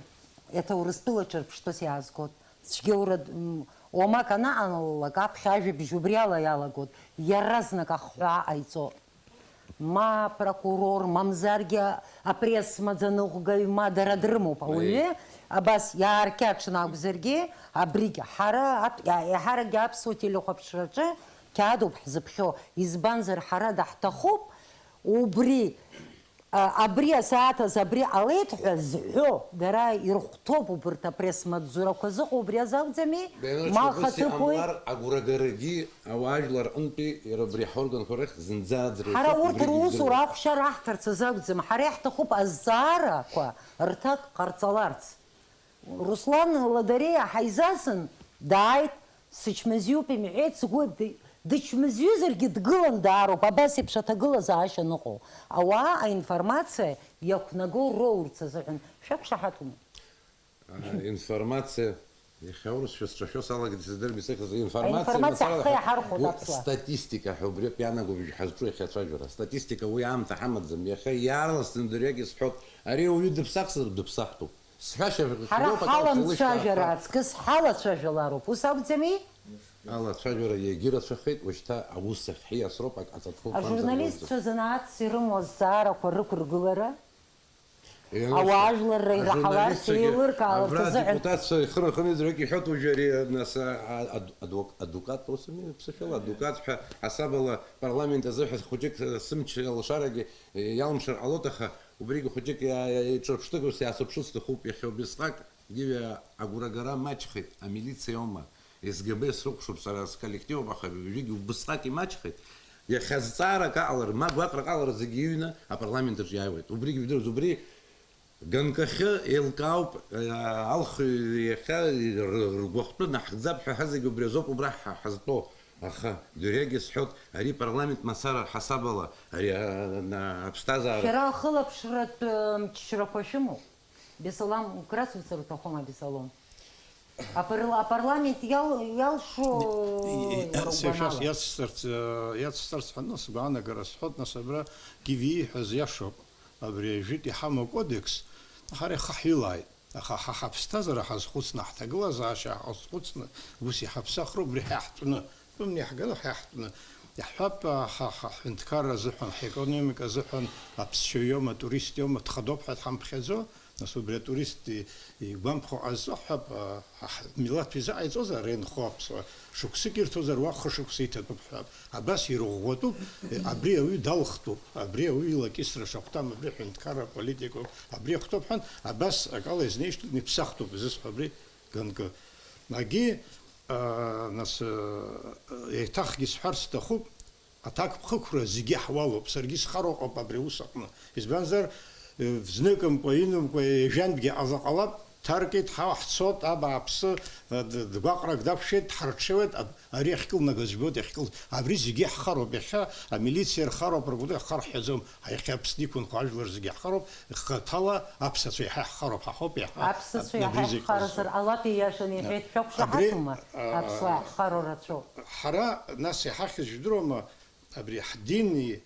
еиҭа Урыстәыла ҿырԥштәыс иаазгоит. Цәгьоура, м, уамак анаҟаналалак, аԥхьа ажәабжь убриала иалагоит, иаразнак ахҳәаа ҟаиҵоит. Ма апрокурор, мамзаргьы апресс маӡаныҟәгаҩ, ма дара дрымоуп ауаҩы, абас иааркьаҿны акәзаргьы, абригь ҳара ап-, иа-, еиҳаракгьы аԥсуа телехәаԥшраҿы қьаадуп ҳзыԥхьо, избанзар, ҳара даҳҭахуп, убри А, абри асааҭ азы абри ҟалеит ҳәа зҳәо, дара ирхәҭоуп убарҭ апресс-маҵзурақәа зыҟоу, убри азы акәӡами? Ма ус ахаҭыԥуаҩ иҟамлар, агәрагарагьы ауаажәлар рҟынтәи иара убри ҳорганқәа рахь зынӡа аӡра Ҳара иаҿуп, урҭ убригьы русура издыруеит. Ахәшьара аҳҭарц азы акәӡам, ҳара иаҳҭахуп азҵаарақәа рҭак ҟарҵаларц. Руслан Ладариа ҳаизасын, дааит, сычмазаҩуп имҳәеит, сгәы ди-, дычмазаҩызаргьы дгылан даароуп, абас еиԥш аҭагылазаашьа аныҟоу. Ауаа аинформациа иақәнаго роурц азыҳәан шәақәшаҳаҭума? Аинформациа, иахьа аурысшәа сҿашәо салагеит, исыздырам исыхьыз. Аинформациа мацара ҳхы иаҳархәоит, ус аԥсуаа. Статистика ҳәа убри ауп ианаго уажә ҳазҿу иахьа ацәажәара. Статистика уи аамҭа ҳамаӡам. Иахьа иаарласны дырҩегьых исҳәоит, ари ауаҩы дыԥсахзар, дыԥсахтәуп. Сҳәашьа ҳара ҳалам цәажәара аҵкыс ҳалацәажәалароуп, ус акәӡами? Алацәажәара иагьырацәахеит, уажәшьҭа аус ахь ҳиасроуп, ак-, аҵатәхәы. Ажурналистцәа занааҭс ирымоу азҵаарақәа рықәыргылара, ауаажәларра ираҳаларц, еилыркааларц азыҳәан. Адепутатцәа ихы рхынҩеит, зегь иҳәоит уажәы ари, нас, а, а, адвок-, адвокат усми, ԥсышәала адвокат ҳәа ҳасабала парламент азыҳәа хәыҷык сымч алшарагьы иалымшар ҟалоит, аха убригьы хәыҷык иа-, иа-, иҿырԥштәык ус иаасыԥшыр сҭахуп иахьа убысҟак. Гиви агәрагара маҷхеит, амилициа аума, СГБ срыкәшоуп сара, сколлектив ауп, аха ҩажәигьы убысҟак имаҷхеит. Иахьа зҵаарак аҟалара, ма гәаҟрак аҟалара зегьы иҩны апарламент аҿы иааиуеит. Убригьы ижәдыруаз, убри ганкахьы еилкаауп, э, алхҩы иахьа р-, ргәахәтәы наҳгӡап ҳәа ҳазегьы убри азоуп убра ҳа-, ҳазтәоу. Аха дырҩегьых сҳәоит, ари парламент мацара ҳасабала, ари, а, на-, аԥсҭазаара. Шәара ахылаԥшратә, э, мчрақәа шәымоуп? Беслан, украсуцар уҭахума, Беслан? Апарла-, апарламент иал-, иалшо. И, и, уара сашәас угәанала? Иацсҵарц, э, иацсҵарц ҳәа, нас, гәаанагара сҳәот, нас, абра Гиви ииҳәаз иашоуп. Абри ажәытә иҳамоу акодекс, ҳара ихаҳҩылааит. Аха ҳа ҳаԥсҭазаара ҳазхәыцны, ҳҭагылазаашьа ҳазхәыцны, ус иҳаԥсахроуп, убри ҳаиҳтәны. Тәымны иаҳганы ҳаиҳтәны. Иаҳҳәап, ҳа, ҳа, ҳҳәынҭқарра азыҳәан, ҳекономика азыҳәан, аԥсшьаҩ иоума, атурист иоума, дхадоуп ҳәа дҳамԥхьаӡо, нас убри атурист и-, игәамԥхо ҟазҵо ҳҳәап, ҳа, ҳмилаҭ изыҟаиҵозар, рынхо аԥсуаа, шықәсык ирҭозар, уа хышықәса иҭатәуп ҳҳәап. Абас ирӷәӷәатәуп, абри ауаҩы далхтәуп, абри ауаҩы илакьысра шахәҭам, абри ҳәынҭқарра политикоуп, абри ахәҭоуп ҳәан, абас акала изнеишьҭуп, иԥсахтәуп, изысҳәо абри ганкы. Агьи, а, нас, а, еиҭахгьы сҳәарц сҭахуп, аҭакԥхықәра зегьы ҳуалуп, саргьы схароуп абри аус аҟны. Избанзар, э, зныкымкәа, инумкәа, ҩажәантәгьы ҟаза ҟалап, дҭаркит, ҳа ҳцот, абааԥсы, э, д-, д-, гәаҟрак дақәшәеит, дҳарҽеиуеит, аб-, ари ахькылнагаз жәбоит, иахькыл-, абри зегьы ҳхароуп, иахьа амилициа рхароуп, ргәы-, ҳхар ҳҳәаӡом, иахьа Аԥсны иқәынхо ажәлар зегьы ҳхароуп, хаҭала аԥсацәа иаҳа иаҳхароуп, ҳаҳауп иаҳа. Аԥсацәа иаҳа иаҳхаразар, алаф ииашаны иҳәеит, шәақәшаҳаҭума, аԥсуаа иаҳхароу рацәоуп. Ҳара, нас, иҳахьыз жәдыруама, абри ҳдини,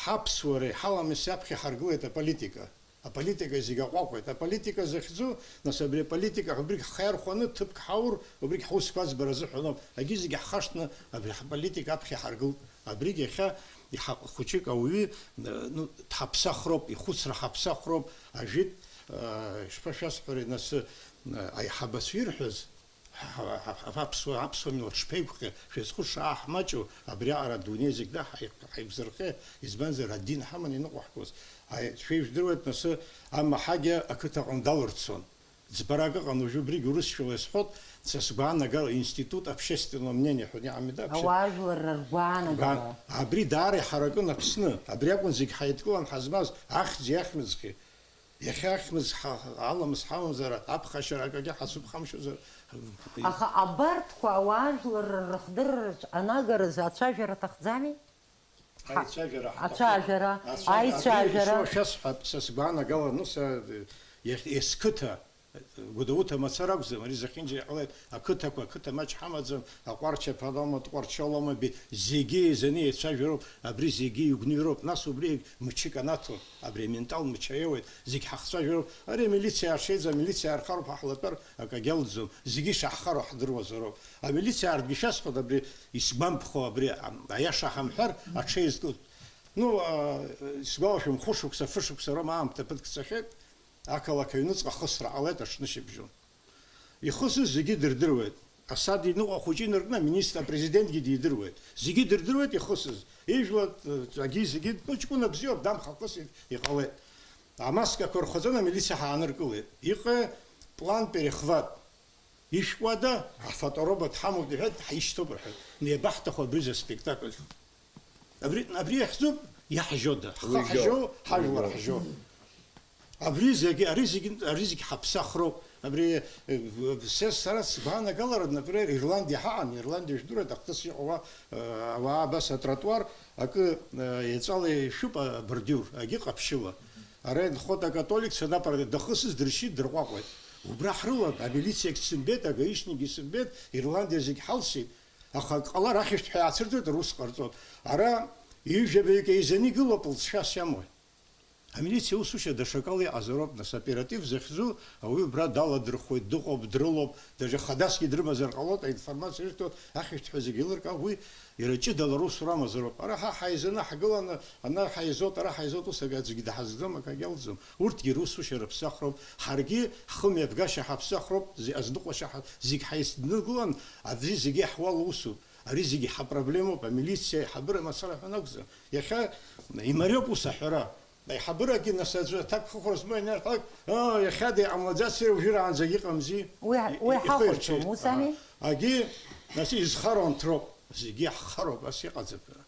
ҳаԥсуареи ҳаламыси аԥхьа иҳаргылеит аполитика. Аполитика зегь аҟәаҟәеит. Аполитика захьӡу, нас, абри аполитика ҳәа убригь ҳхы иархәаны ҭыԥк ҳаур, убригь ҳусқәа аӡбара азыҳәаноуп. Агьи зегь ҳхашҭны абри ҳполитика аԥхьа иҳаргылт. Абригь иахьа иҳа-, хәыҷык ауаҩы, ну, дҳаԥсахроуп, ихәыцра ҳаԥсахроуп, ажәит, э, ишԥашәасҳәари, нас, э, аиҳабацәа ирҳәаз, ҳа-, ҳа-, ҳа-, аԥсуа, аԥсуа милаҭ шԥеиқәхеи, шәазхәыцра, ҳмаҷу, абриаҟара адунеи зегь даҳ-, ҳаиқәзырхеи, избанзар, адин ҳаман иныҟәаҳгоз. Аи-, шәеижәдыруеит, нас, амаҳагьа ақыҭаҟны далырцон. Ӡбарак ыҟан, уажәы убригь урысшәала исҳәот, са сгәаанагара, институт общественного мнения ҳәа иҟами, да, вообще? Ауаажәларра ргәаанагара. Гәаан-, абри даара иҳаракын Аԥсны. Абри акәын зегь ҳаидкылан ҳазмаз, ахьӡи ахьмыӡӷи. Иахьа ахьмыӡӷ ҳа-, аламыс ҳамамзар, аԥхашьара акагьы ҳацәыԥхамшьозар. Аха абарҭқәа ауаажәларра рыхдырраҿ анагаразы ацәажәара аҭахӡами? Аицәажәара ҳҭахуп. Ацәажәара, ацәажәара, аицәажәара. Абри ишәасҳәап, са сгәаанагала, ну, са, иахь-, есқыҭа, Гәдоуҭа мацара акәӡам, ари зехьынџьара иҟалеит, ақыҭақәа, ақыҭа маҷ ҳамаӡам, Аҟәарчаԥа лоума, Тҟәарчал лоума, бе-, зегьы еизаны еицәажәароуп, абри зегьы игәныҩроуп, нас убри мчык анаҭо, абри аментал мчаиоуеит, зегь ҳахцәажәароуп, ари амилициа аҽеиӡам, амилициа архароуп, ҳа ҳлатәар акагьы алӡом, зегьы ишаҳхароу ҳдыруазароуп. Амилициаартәгьы шәасҳәоит, абри исгәамԥхо, абри, а, аиаша ҳамҳәар, аҽеизкылт. Ну, а, исгәалашәом, хәышықәса, фышықәса роума аамҭа ԥыҭк цахьеит, ақалақь аҩныҵҟа ахысра ҟалеит аҽнышьыбжьон. Ихысыз зегьы дырдыруеит. Асад иныҟәа хәыҷы инаркны аминистр, апрезидентгьы дидыруеит. Зегьы дырдыруеит ихысыз. Ижәла, э, агьи зегьы, ну, ҷкәына бзиоуп, дамхакыс иҟалеит. Амаскақәа рхаҵаны амилициа ҳааныркылеит. Иҟеи план перехват. Ишәкуада, афоторобот ҳамоуп, иҳәеит, ҳишьҭоуп, рҳәеит. Неибаҳҭаху абри за спектакль. Абри, абри иахьӡуп, иаҳжьода? Ҳхы ҳжьо, ҳажәлар ҳжьо. Абри зегьы, ари зегьы, ари зегьы ҳаԥсахроуп. Абри, э, в-, в-, се-, сара сгәаанагалара, например, Ирландиа ҳаҟан, Ирландиа жәдыруеит, ахҭыс иҟоу, э, ауаа абас атротуар акы, э, еҵәала ишәуп абордиур, агьыҟаԥшьыла. Ара инхоит акатоликцәа, напарада дахысыз дыршьит, дырҟәаҟәеит. Убра ҳрылан, амилициагь сымбеит, агаишникгьы сымбеит, Ирландиа зегь ҳалсит, аха ак ҟалар ахьышәҭҳәа иаацәырҵуеит, рус ҟарҵоит. Ара ҩажәаҩык еизаны игылоуп, лҵшәас иамои? Амилициа усушьа даҽакала иҟазароуп, нас, оператив захьӡу ауаҩы убра даладырхәуеит, дыҟоуп, дрылоуп, даже хадасгьы дрымазар ҟалоит, аинформациа ирҭоит, ахьышәҭҳәа зегьы еилыркаауа, уи иара ҷыдала русура амазароуп. Ара ҳа ҳаизаны ҳгыланы, ана ҳаизоит, ара ҳаизоит, ус ак аӡәгьы даҳазгӡом, акагьы алӡом. Урҭгьы русушьа рыԥсахроуп, ҳаргьы ҳхымҩаԥгашьа ҳаԥсахроуп, зи-, азныҟәашьа ҳа-, зегь ҳаицныгылан, аӡәы зегьы ҳуал усуп. Ари зегьы ҳапроблемоуп, амилициа аиҳабыра мацара ҳәа анакәзар. Иахьа имариоуп ус аҳәара. Аиҳабырагьы нас аӡәы аҭак хыхәра змоу ианиарҳәалак, аа, иахьада иҟамлаӡаци, уажәраанӡагь ыҟамзи? Уи ҳа-, И-, уи ихы ҳахәаԥшуам, ирҽеит. Ус ами? Ага. Агьи, нас изхароу анҭ роуп. Зегьы иаҳхароуп, ас иҟаӡам ҳәа.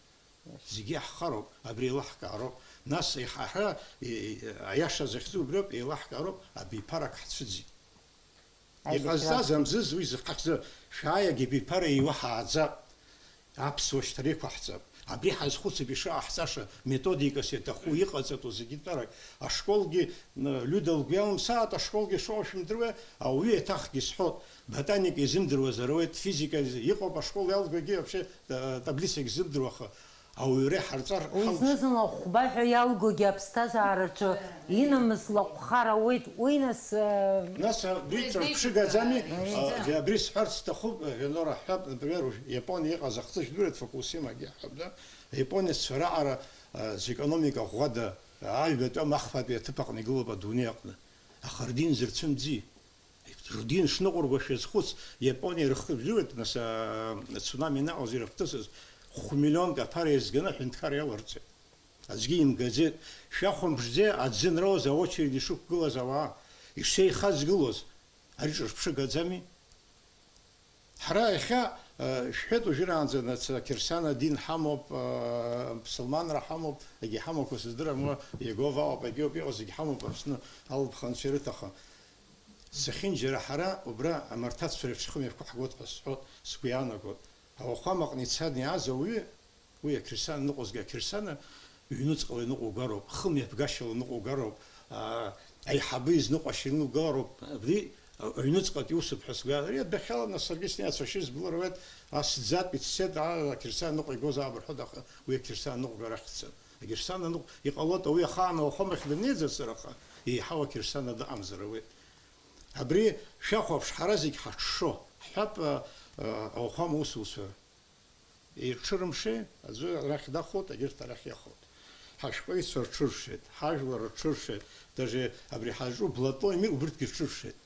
Зегьы иаҳхароуп, абри еилаҳкаароуп. Нас иҳаҳа, и-, и-, аиаша захьӡу убриоуп, еилаҳкаароуп, абиԥарак ҳцәыӡит. Аибашьра. Иҟазҵаз амзызуи зыхьӡу, шәааи, агьи абиԥара еилаҳааӡап. Аԥсуа шьҭара иқәаҳҵап. Абри ҳазхәыцып ишыҟаҳҵаша, методикас иаҭаху, иҟаҵатәу зегьы тәарак. Ашколгьы, н-, Лиуда лгәы иалымсааит, ашколгьы шыҟоу шәымдыруеи, ауаҩы еиҭахгьы сҳәот, ботаника изымдыруазар ауеит, физика иҟоуп, ашкол иалгогьы вообще, э, таблицагь зымдыруа, аха ауаҩра иҳарҵар. Уи ҳалшоит. Зны-зынла хәба ҳәа иалгогьы аԥсҭазаараҿы инамыс лаҟәхар ауеит, уи нас, э, Нас абри ҿырԥшыгаӡами? Уи зеиԥшымкаара. А, абри сҳәарц сҭахуп, Венора, ҳҳәап, например, уажә Иапониа иҟаз ахҭысжьдыруеит, Фукусимагьы ҳҳәап, да? Аиапонеццәа раҟара, а, зекономика ӷәӷәада, аҩбатәи ама ахԥатәи аҭыԥ аҟны игылоуп адунеи аҟны. Аха рдин зырцәымӡи? Рдин шныҟәыргоз шәазхәыц, Иапониа рыхҭыбжьуеит, нас, а, ацунами анаҟаз ирыхҭысыз, хә-миллионк аԥара еизганы аҳәынҭқарра иаларҵеит. Аӡәгьы имгаӡеит. Шәахәамԥшӡеи, аӡы анроуаз аочеред ишықәгылаз ауаа, ишеихазгылоз, ари ҿырԥшыгаӡами? Ҳара иахьа, а, шәҳәеит уажәраанӡа, нас, ақьырсиан адин ҳамоуп, а, ԥсылманра ҳамоуп, егьи ҳамақәа сыздырам, уа Иегова ауп, егьиоуп иҟоу зегь ҳамоуп, Аԥсны алыԥхынцәа ирыҭахым. Зехьынџьара ҳара убра амарҭацәа реиԥш хымҩаԥгатәқәа ҳгоит ҳәа сҳәоит, сгәы иаанагоит. Ауахәамаҟны ицан иааз ауаҩы, уи ақьырсиан ныҟәызга ақьырсиана, ҩнуҵҟала иныҟәугароуп, хымҩаԥгашьала иныҟәугароуп, аа, аиҳабы изныҟәашьа иныҟәугароуп, абри аҩнуҵҟатәи усуп ҳәа сгәы иаанагоит. Ари адәахьала, нас, саргьы снеицәа шьы збыларуеит, ас ӡатәи дцеит, аа, ақьырсиан ныҟәигозаап рҳәоит, аха уи ақьырсиан ныҟәгара ахьӡын. Агьырсиан аныҟә-, иҟалоит, ауи ахаан ауахәамахь даннеиӡацара, аха еиҳау ақьырсиан адаҟамзар ауеит. Абри шәахәаԥш, ҳара зегь ҳаҽшо, ҳҳәап, а, а, ауахәама усуцәа. Ирҽырымшеи, аӡәы арахь дахоит, егьырҭ арахь иахоит. Ҳашәҟәыҩҩцәа рҽыршеит, ҳажәлар рҽыршеит, даже абри ҳазҿу блатоми, убырҭгьы рҽыршеит.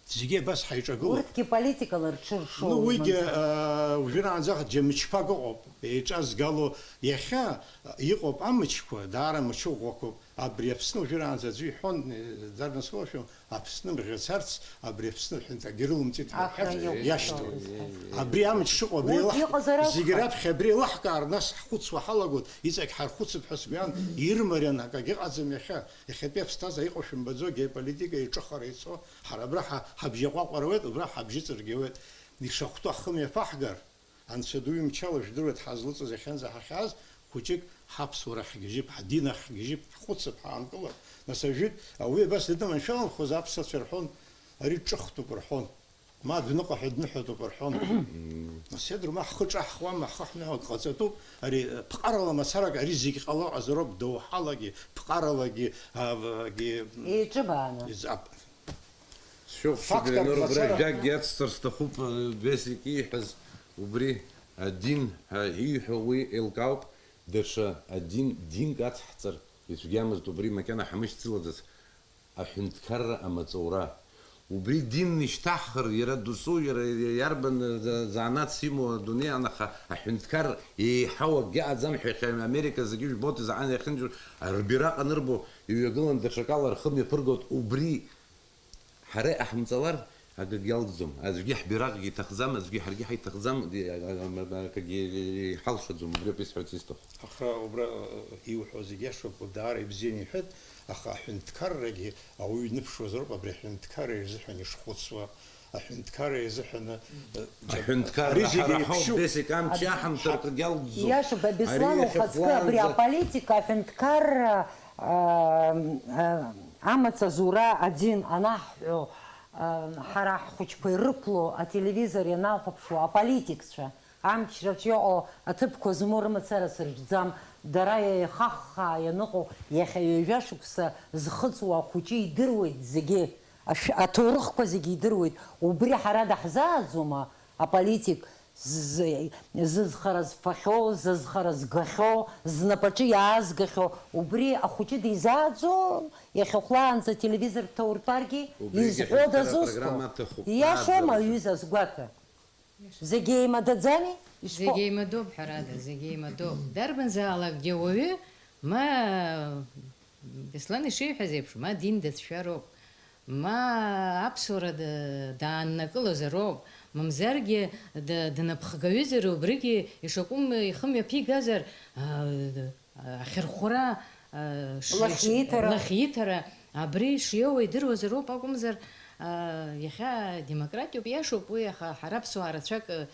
Зегьы абас ҳаиҿагылоуп. Урҭгьы политикала рҽыршоуп. Ну, уигьы, мамзар, а, уажәраанӡа џьа мчқәак ыҟоуп, еиҿазгало. Иахьа, а, иҟоуп амчқәа, даара мчы ӷәӷәақәоуп. Абри Аԥсны уажәраанӡа аӡәы иҳәон, э, дара насгәалашәом, Аԥсны мӷьацарц, абри Аԥсны ҳәынҭ акгьы рылымҵит ҳәа Ахра иҳәарц иоуп, иашьҭоуп. Иоуп, иоуп. Абри амч шыҟоу, абри урҭ еилаҳ-, иҟазар акәхап, зегь раԥхьа абри еилаҳкаар, нас ҳхәыцуа ҳалагоит, иҵегь ҳархәыцып ҳәа сгәы иаан, ирымариан акагьы ыҟаӡам иахьа. Иахьатәи аԥсҭазаара иҟоу шәымбаӡо, геополитика иҿыхара ицо, ҳара абра ҳа-, ҳабжьаҟәаҟәаруеит, убра ҳабжьыҵыргьуеит. Ишахәҭоу ҳхы мҩаԥаҳгар, Анцәа ду имчала жәдыруеит ҳазлыҵыз иахьанӡа ҳахьааз, хәыҷык ҳаԥсуара ҳгьежьып, ҳдин ахь ҳгьежьып, ҳхәыцып, ҳаанкылап. Нас ажәытә, ауаҩы абас дыдыманшәаланхоз аԥсацәа рҳәон, ари ҿыхтәуп рҳәон. Ма адәныҟа ҳәа дныҳәатәуп рҳәон. Нас иадрума ҳхы ҿаҳхуама, ҳхы ҳныҳәак ҟаҵатәуп, ари ԥҟарала мацарак, ари зегь ҟало ҟазароуп, доуҳалагьы, ԥҟаралагьы, а, гьы, Еиҿыбааны. Изап-, Сшьоуф, фактак Ленор, убра мацара. Жәакгьы ацҵар сҭахуп, э, Бесик ииҳәаз, убри адин ҳәа ииҳәо уи еилкаауп, даҽа адин, динк ацҳҵар ицәгьамызт, убри макьана ҳамышьцылаӡац, аҳәынҭқарра амаҵура. Убри динны ишьҭаҳхыр, иара досу, иара иарбан, э, за-, занааҭс имоу адунеи анаха, аҳәынҭқар еиҳау акгьы ыҟаӡам ҳәа, иахьа Америка зегьы жәбоит, изаҟан иахьынџьу, рбираҟ анырбо, иҩагылан даҽакала рхы мҩаԥыргоит, убри Ҳара иҟаҳамҵалар, Акгьы алҵӡом. Аӡәгьы ҳбираҟгьы иҭахӡам, аӡәгьы ҳаргьы ҳаиҭахӡам, ди-, а-, а-, а-, акгьы ҳалшаӡом, убри ауп исҳәарц исҭаху. Аха убра, э, иуҳәо зегь иашоуп, даара ибзианы иҳәеит, аха аҳәынҭқаррагьы ауаҩы дныԥшуазароуп абри аҳәынҭқарра ирзыҳәан ишхәыцуа, аҳәынҭқарра ирзыҳәан, э, џьаб-, Аҳәынҭқарра ари зегь ҳара ҳауп, еиԥшуп. Бесик, амч Ҳа-, иаҳамҭар акгьы алҵӡом. Иашоуп, Беслан, ари ухаҵкы, абри иахьахәлаанӡа аполитика, аҳәынҭқарра, а, а, амаҵ азура адин анаҳҳәо, Ҳара ҳхәыҷқәа ирықәлоу ателевизор ианахәаԥшуа аполитикцәа, амчраҿ иҟоу аҭыԥқәа змоу рымацара сыржәӡам, дара еихаххаа ианыҟоу иахьа ҩажәа шықәса зхыҵуа ахәыҷы идыруеит зегьы, ашә-, аҭоурыхқәа зегьы идыруеит, убри ҳара даҳзааӡома аполитик? Зы-, зызхара зфахьоу, зызхара згахьоу, знапаҿы иаазгахьоу, убри ахәыҷы дизааӡо, иахьахәлаанӡа ателевизор дҭауртәаргьы, Убригьы изҳәо ҳәынҭқарра дазусҭоу. Апрограмма аҭахуп. Ииашоума, Ааӡараҿы. Аҩыза, сгәаҭа? Зегь еимадаӡами? Ишԥо- Зегь еимадоуп, ҳәарада, зегь еимадоуп. Дарбанзаалакгьы ауаҩы, ма Беслан ишиҳәаз еиԥш, ма дин дацәшәароуп, ма аԥсуара д-, дааннакылозароуп, мамзаргьы д-, днапхгаҩызар, убригьы ишакәым ихы мҩаԥигазар, а, ахьырхәра, а, ш-, Лахьиҭара. Лахьиҭара, абри шиоуа идыруазароуп акәымзар, а, иахьа демократиоуп, иашоуп уи, аха ҳара аԥсуаа рацәак, а,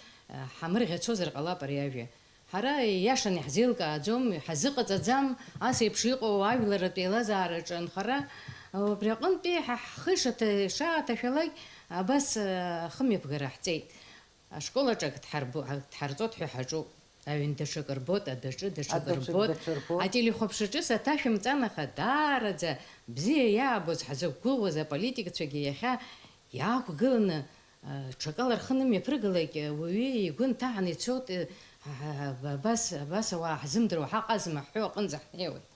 ҳамырӷьацозар ҟалап ари ажәа. Ҳара ииашаны иаҳзеилкааӡом, иҳазыҟаҵаӡам ас еиԥш иҟоу ажәларратә еилазаараҿы анхара. Убри аҟынтәи ҳа ҳхы ишаҭа-, ишааҭашәалак абас, ахымҩаԥгара ҳҵеит. Ашкол аҿы ак дҳарбо-, ак дҳарҵоит ҳәа ҳаҿуп. Аҩн даҽак рбот, адәаҿы даҽак Адәаҿы рбот. даҽа рбот. Ателехәаԥшраҿы саҭашәымҵан, аха даараӡа бзиа иаабоз ҳзықәгәыӷуаз аполитикцәагьы иахьа иаақәгыланы, Ҽакала рхы нымҩаԥыргалак, уаҩы игәы нҭаҳаны ицоит, абас, абас ауаа ҳзымдыруа ҳаҟазма ҳҳәо аҟынӡа ҳнеиуеит.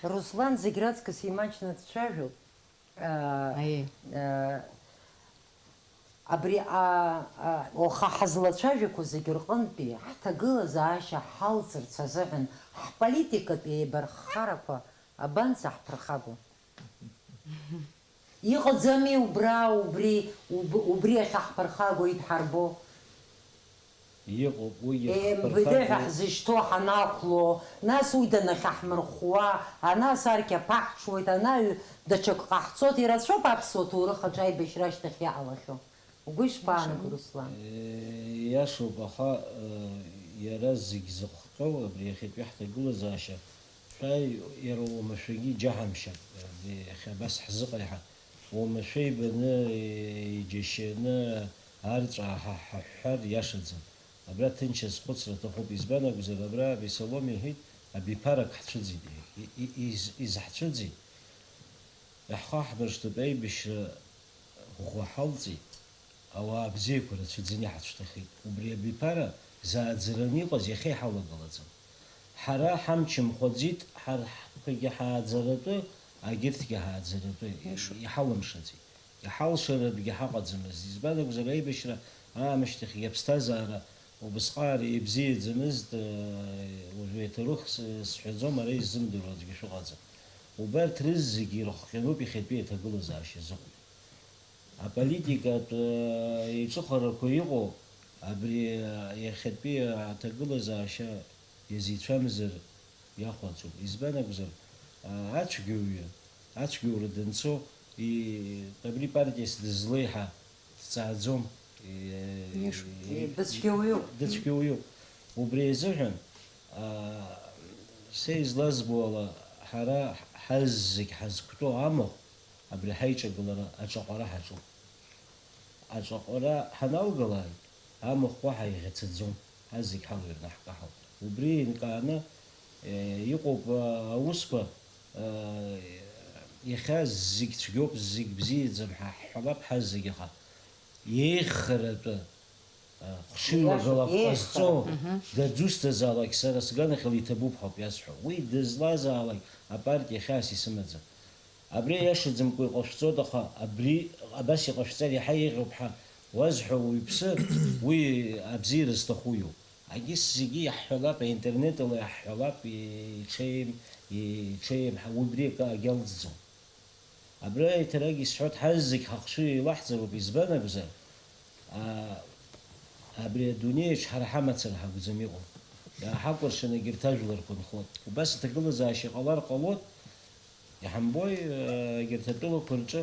Руслан зегь раҵкыс имаҷны дцәажәоит. Аиеи. Абри, а, а, уаха ҳазлацәажәақәо зегь рҟынтәи ҳҭагылазаашьа ҳалҵырц азыҳәан ҳполитикатә еибарххарақәа абанӡаҳԥырхагоу? Иҟаӡами убра, убри, уб-, убри ахьаҳԥырхаго идҳарбо? Иҟоуп, уигьы Е, М В Д ҳәа ҳԥырхагоуп. Ҳзышьҭоу ҳанақәло, нас уи данахьаҳмырхәуа, анас арқьаԥ аҳҽуеит, анаҩ даҽак ҟаҳҵоит, ирацәоуп аԥсуа ҭоурых аҿы аибашьра ашьҭахь иҟалахьоу. Угәы ишԥаанаго, Руслан? Иашоуп, аха, э, иара зегь зыхҟьоу абри иахьатәи ҳҭагылазаашьа, шәааи, иара уамашәагьы иџьаҳамшьап, э, иахьа абас ҳзыҟаиҳа. Уамашәа ибаны, э, иџьашьаны арҵәаа ҳа-, ҳаҳәҳәар иашаӡам. Абра ҭынч азхәыцра аҭахуп. Избан акәзар, абра Абисалом иҳәеит, абиԥарак ҳцәыӡит, и-, и-, из-, изаҳцәыӡит. Иаҳхаҳмыршҭып, аибашьра ӷәӷәа ҳалҵит, ауаа бзиақәа рацәаӡаны иҳацәҭахеит. Убри абиԥара зааӡараны иҟаз иахьа иҳалагалаӡом. Ҳара ҳамч мхәаӡеит, ҳара ҳтәқәагьы ҳааӡаратәы, агьырҭгьы ҳааӡаратәы, Иашоуп. Иҳалымшаӡеит. Иҳалшаратәгьы ҳаҟаӡамызт. Избан акәзар, аибашьра аамышьҭахьгьы аԥсҭазаара убысҟак еибзиаӡамызт, уажәы иаҭарых с-, сҳәаӡом, ара иззымдыруа аӡәгьы шәыҟаӡам. Убарҭ рызегьы ирыхҟьаноуп иахьатәи аҭагылазаашьа азыҳәан. Аполитикатә, э, еиҿыхарақәа иҟоу абри, э, иахьатәи аҭагылазаашьа иазеицәамзар иахәаӡом. Избан акәзар, а, ацәгьоуҩы, ацәгьоура данцо, и-, абри партиас дызлеиҳа дҵааӡом. Иашоуп. И-, Дыцәгьоуҩуп. Дыцәгьоуҩуп. Убри азыҳәан, а, са излазбо ала, ҳара ҳаззегь ҳазқәтәоу амахә, абри ҳаиҿагылара аҿаҟәара ҳаҿуп. Аҿаҟәара ҳаналгалак, амахә уаҳа иӷьацаӡом, ҳазегь ҳалҩрны ҳкаҳауп. Убри еинкааны, э, иҟоуп, э, аусқәа, э, иахьа зегь цәгьоуп, зегь бзиаӡам ҳәа ҳҳәалап ҳазегь, аха еиӷьхаратәы, э, хшыҩлагалақәа Ииашоуп, ҟазҵо, еиӷьхара. Мгм. Дадусҭазаалак сара сганахьала иҭабуп ҳәа ауп иасҳәо. Уи дызлазаалак апартиа хьаас исымаӡам. Абри аиашаӡамкәа иҟашәҵоит, аха абри абас иҟашәҵар иаҳа еиӷьуп ҳәа уазҳәо уаҩԥсы, уи абзиара зҭаху иоуп. Егьыс зегьы иаҳҳәалап, аинтернет ала иаҳҳәалап, иҽеим, иҽеим, ҳа убри акы агьалҵӡом. Абра еиҭарак исҳәоит, ҳазегь ҳахшыҩ еилаҳҵароуп, избан акәзар, аа, абри адунеиаҿ ҳара ҳамацара ҳакәӡам иҟоу, иааҳакәыршан егьырҭ ажәларқәа нхоит. Убас аҭагылазаашьа ҟалар ҟалоит, иҳамбои, егьырҭ атәылақәа рҿы,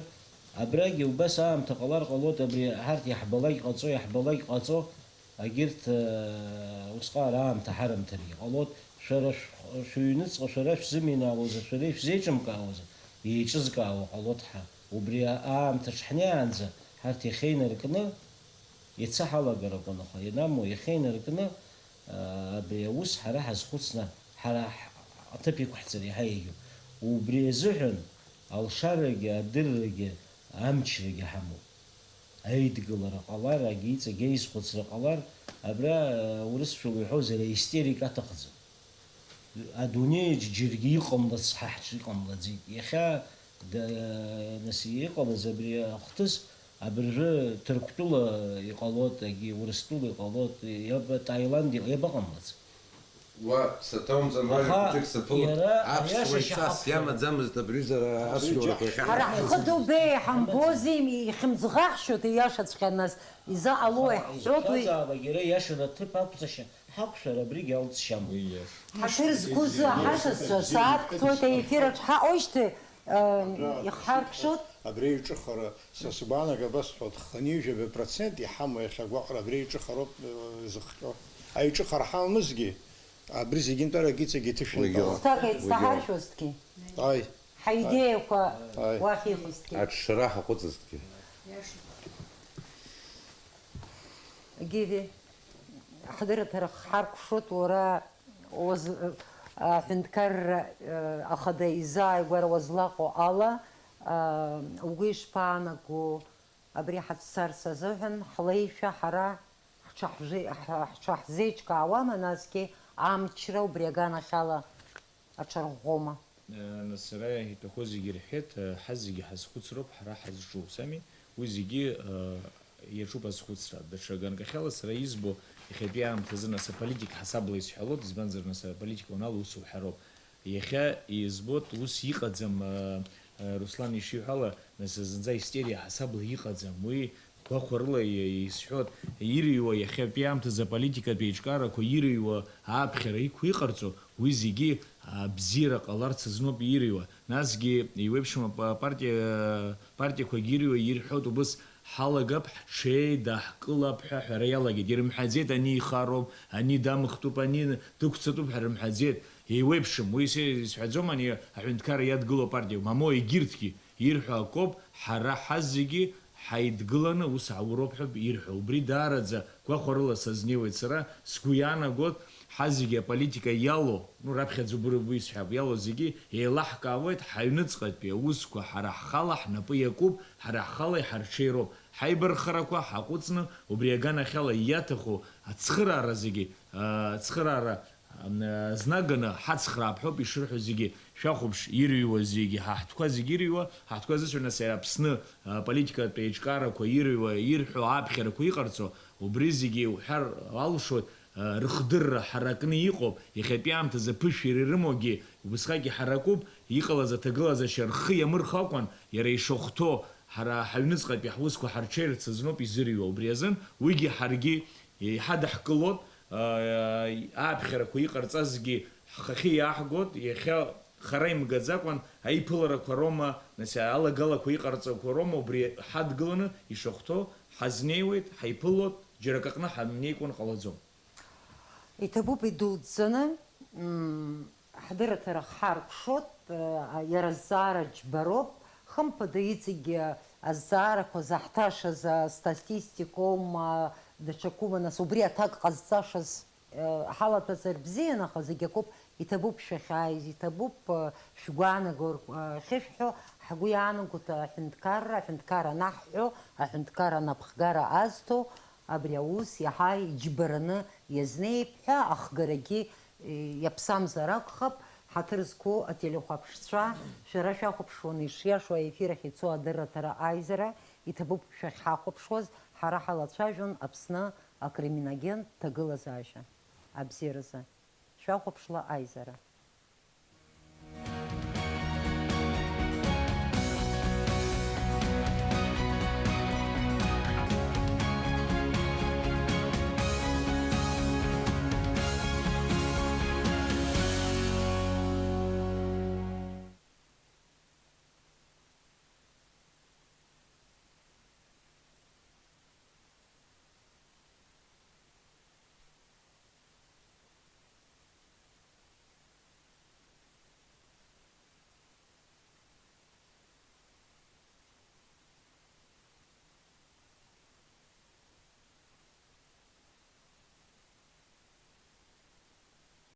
абрагьы убас аамҭа ҟалар ҟалоит, абри ҳарҭ иаҳбалак ҟаҵо, иаҳбалак ҟаҵо, егьырҭ, усҟан аамҭа ҳарымҭаргьы ҟалоит, шәара шә-, шәыҩныҵҟа шәара шәзыминаауазар, шәара ишәзеиҿымкаауазар, еиҿызкаауа ҟалоит ҳәа. Убри аамҭаҿ ҳнеиаанӡа, ҳарҭ иахьа инаркны, иацы ҳалагар акәын, аха ианамуа, иахьа инаркны, аа, абри аус ҳара ҳазхәыцны, ҳара ҳ-, аҭыԥ иқәҳҵар иаҳа еиӷьуп. Убри азыҳәан алшарагьы, адыррагьы, амчрагьы ҳамоуп. Аидгылара ҟалар, агьиҵегь аизхәыцра ҟалар, абра, аа, урысшәала иҳәозар, аистерика аҭахӡам. Адунеиаҿ џьаргьы иҟамлац ҳа ҳҿы иҟамлаӡеит. Иахьа да-, нас иҟалаз абри ахҭыс, абыржәы Ҭырқәтәыла иҟалоит, егьи Урыстәыла иҟалоит, иаба-, Таиланд иҟ-, иабаҟамлац? Уа, саҭоумҵан, уажәа Аха хәыҷык саԥылоит. Иара аԥсуа аиаша ицас шьаҳахшьара. Иамаӡамызт абри аҩызара аԥсуа Ҳара ҳхы дубеи ҳамбози, ихьымӡӷаҳшьоит, ииашаҵәҟьа нас. Изаҟалои ҳҳәоит уи. Изаҵәцәазаалак иара иашаны аҭыԥ ақәҵашьа ҳақәшәар абригь алҵшьам. Уи иашоуп. Ҳаҭыр зқәу зы ҳашасцәа сааҭ цоит аефир аҿ ҳаҟоижьҭеи, э, ихҳаркшоит. Абри аиҿыхара, са сгәаанагара абасҳәоит, хынҩажәаба процент иҳамоу иахьа агәаҟра абри аиҿыхароуп, э, изыхҟьо. Аиҿыхара ҳалмызгьы, абри зегьы нтәарак иҵегь иҭышәынтәалан. Уигьы. Хәҭак еицҭаҳаршәозҭгьы. Ааи. Ҳаидеиақәа Ааи. Уахь ихозҭгьы. Аҽшара ҳаҟәыҵызҭгьы. Гиви, ҳдырраҭара хҳаркәшоит, уара уаз-, аҳәынҭқарра, ахада изааигәара уазлаҟоу ала, угәы ишԥаанаго, абри ҳацәцарц азыҳәан ҳлеишәа ҳара ҳҽаҳжи-, ҳ-, ҳҽаҳзеиҿкаауама, насгьы амчра убри аганахьала аҽарӷәӷәома? Э, нас сара иҭаху зегьы рҳәеит, э, ҳазегьы ҳазхәыцроуп ҳара ҳазҿу, сами, уи зегьы, э, иаҿуп азхәыцра. Даҽа ганкахьала сара избо, иахьатәи аамҭазы нас аполитика ҳасабла исҳәалоит, избанзар, нас аполитика уанала ус уҳәароуп. Иахьа избоит, ус иҟаӡам, э, э, Руслан ишиҳәала, нас зынӡа истерия ҳасабла иҟаӡам. Уи гәахәарыла и-, исҳәоит, ирыҩуа, иахьатәи аамҭазы аполитикатә еиҿкаарақәа ирыҩуа ааԥхьара иқәиҟарҵо, уи зегьы абзиара ҟаларц азноуп ирыҩуа. Насгьы еиуеиԥшым апа-, апартиа, партиақәагьы ирыҩуа ирҳәоит убыс, ҳалагап, ҳҽеидаҳкылап ҳәа аҳәара иалагеит. Ирымҳәаӡеит, ани ихароуп, ани дамхтәуп, ани дықәцатәуп ҳәа рымҳәаӡеит. Еиуеиԥшым, уи се-, исҳәаӡом, ани аҳәынҭқарра иадгылоу апартиа, мамоу, егьырҭгьы ирҳәо акоуп, ҳара ҳазегьы ҳаидгыланы ус ҳауроуп ҳәа ирҳәо. Убри даараӡа гәахәарыла сазнеиуеит сара, сгәы иаанагоит, ҳазегьы аполитика иалоу, ну, раԥхьаӡа убри уи сҳәап, иалоу зегьы еилаҳкаауеит, ҳаҩныҵҟатәи аусқәа ҳара ҳхала ҳнапы иакуп, ҳара ҳхала иҳарҽеироуп, ҳаибархарақәа ҳаҟәыҵны убри аганахьала иаҭаху ацхыраара зегьы, а, ацхыраара Ам, знаганы ҳацхраап ҳәоуп ишырҳәо зегьы. Шәахәаԥш, ирыҩуа зегьы, ҳа ҳтәқәа зегьы ирыҩуа, ҳа ҳтәқәа зысҳәо, нас, иара Аԥсны, а, политикатә еиҿкаарақәа ирыҩуа, ирҳәо аԥхьарақәа иҟарҵо, убри зегьы иуҳәар алшоит, а, рыхдырра ҳаракны иҟоуп, иахьатәи аамҭазы аԥышәара ирымоугьы убысҟак иҳаракуп, иҟалаз аҭагылазаашьа рхы иамырхәакәан, иара ишахәҭоу, ҳара ҳаҩныҵҟатәи ҳусқәа ҳарҽеирц азноуп изырыҩуа, убри азын уигьы ҳаргьы Иҳадаҳкылоит, аа, аԥхьарақәа иҟарҵазгьы ҳхахьы иааҳгоит, иахьа хара имгаӡакәан аиԥыларақәа роума, нас, алагалақәа иҟарҵақәо роума, убри ҳадгыланы ишахәҭоу ҳазнеиуеит, ҳаиԥылоит, џьара акаҟны ҳамнеикәан ҟалаӡом. Иҭабуп идуӡӡаны, мм, Ҳдырраҭара хҳаркәшоит, иара азҵаара џьбароуп, хымԥада иҵегьы азҵаарақәа заҳҭашаз астатистикоума, даҽакума, нас убри аҭак ҟазҵашаз ҳалаҭәазар бзиан, аха зегь акоуп, иҭабуп шәахьааиз, иҭабуп шәгәаанаго ахьышәҳәо, ҳгәы иаанагоит аҳәынҭқарра, аҳәынҭқар анаҳҳәо, аҳәынҭқар анапхгара азҭо, абри аус иаҳа иџьбараны иазнеип ҳәа ахгарагьы Иаԥсамзар акәхап, ҳаҭыр зқәу ателехәаԥшцәа, шәара шәахәаԥшуан ишиашоу аефир ахь ицо адырраҭара аизара, иҭабуп шәахьҳахәаԥшуаз, ҳара ҳалацәажәон Аԥсны акриминогентә ҭагылазаашьа абзиаразы. Шәахәаԥшла аизара.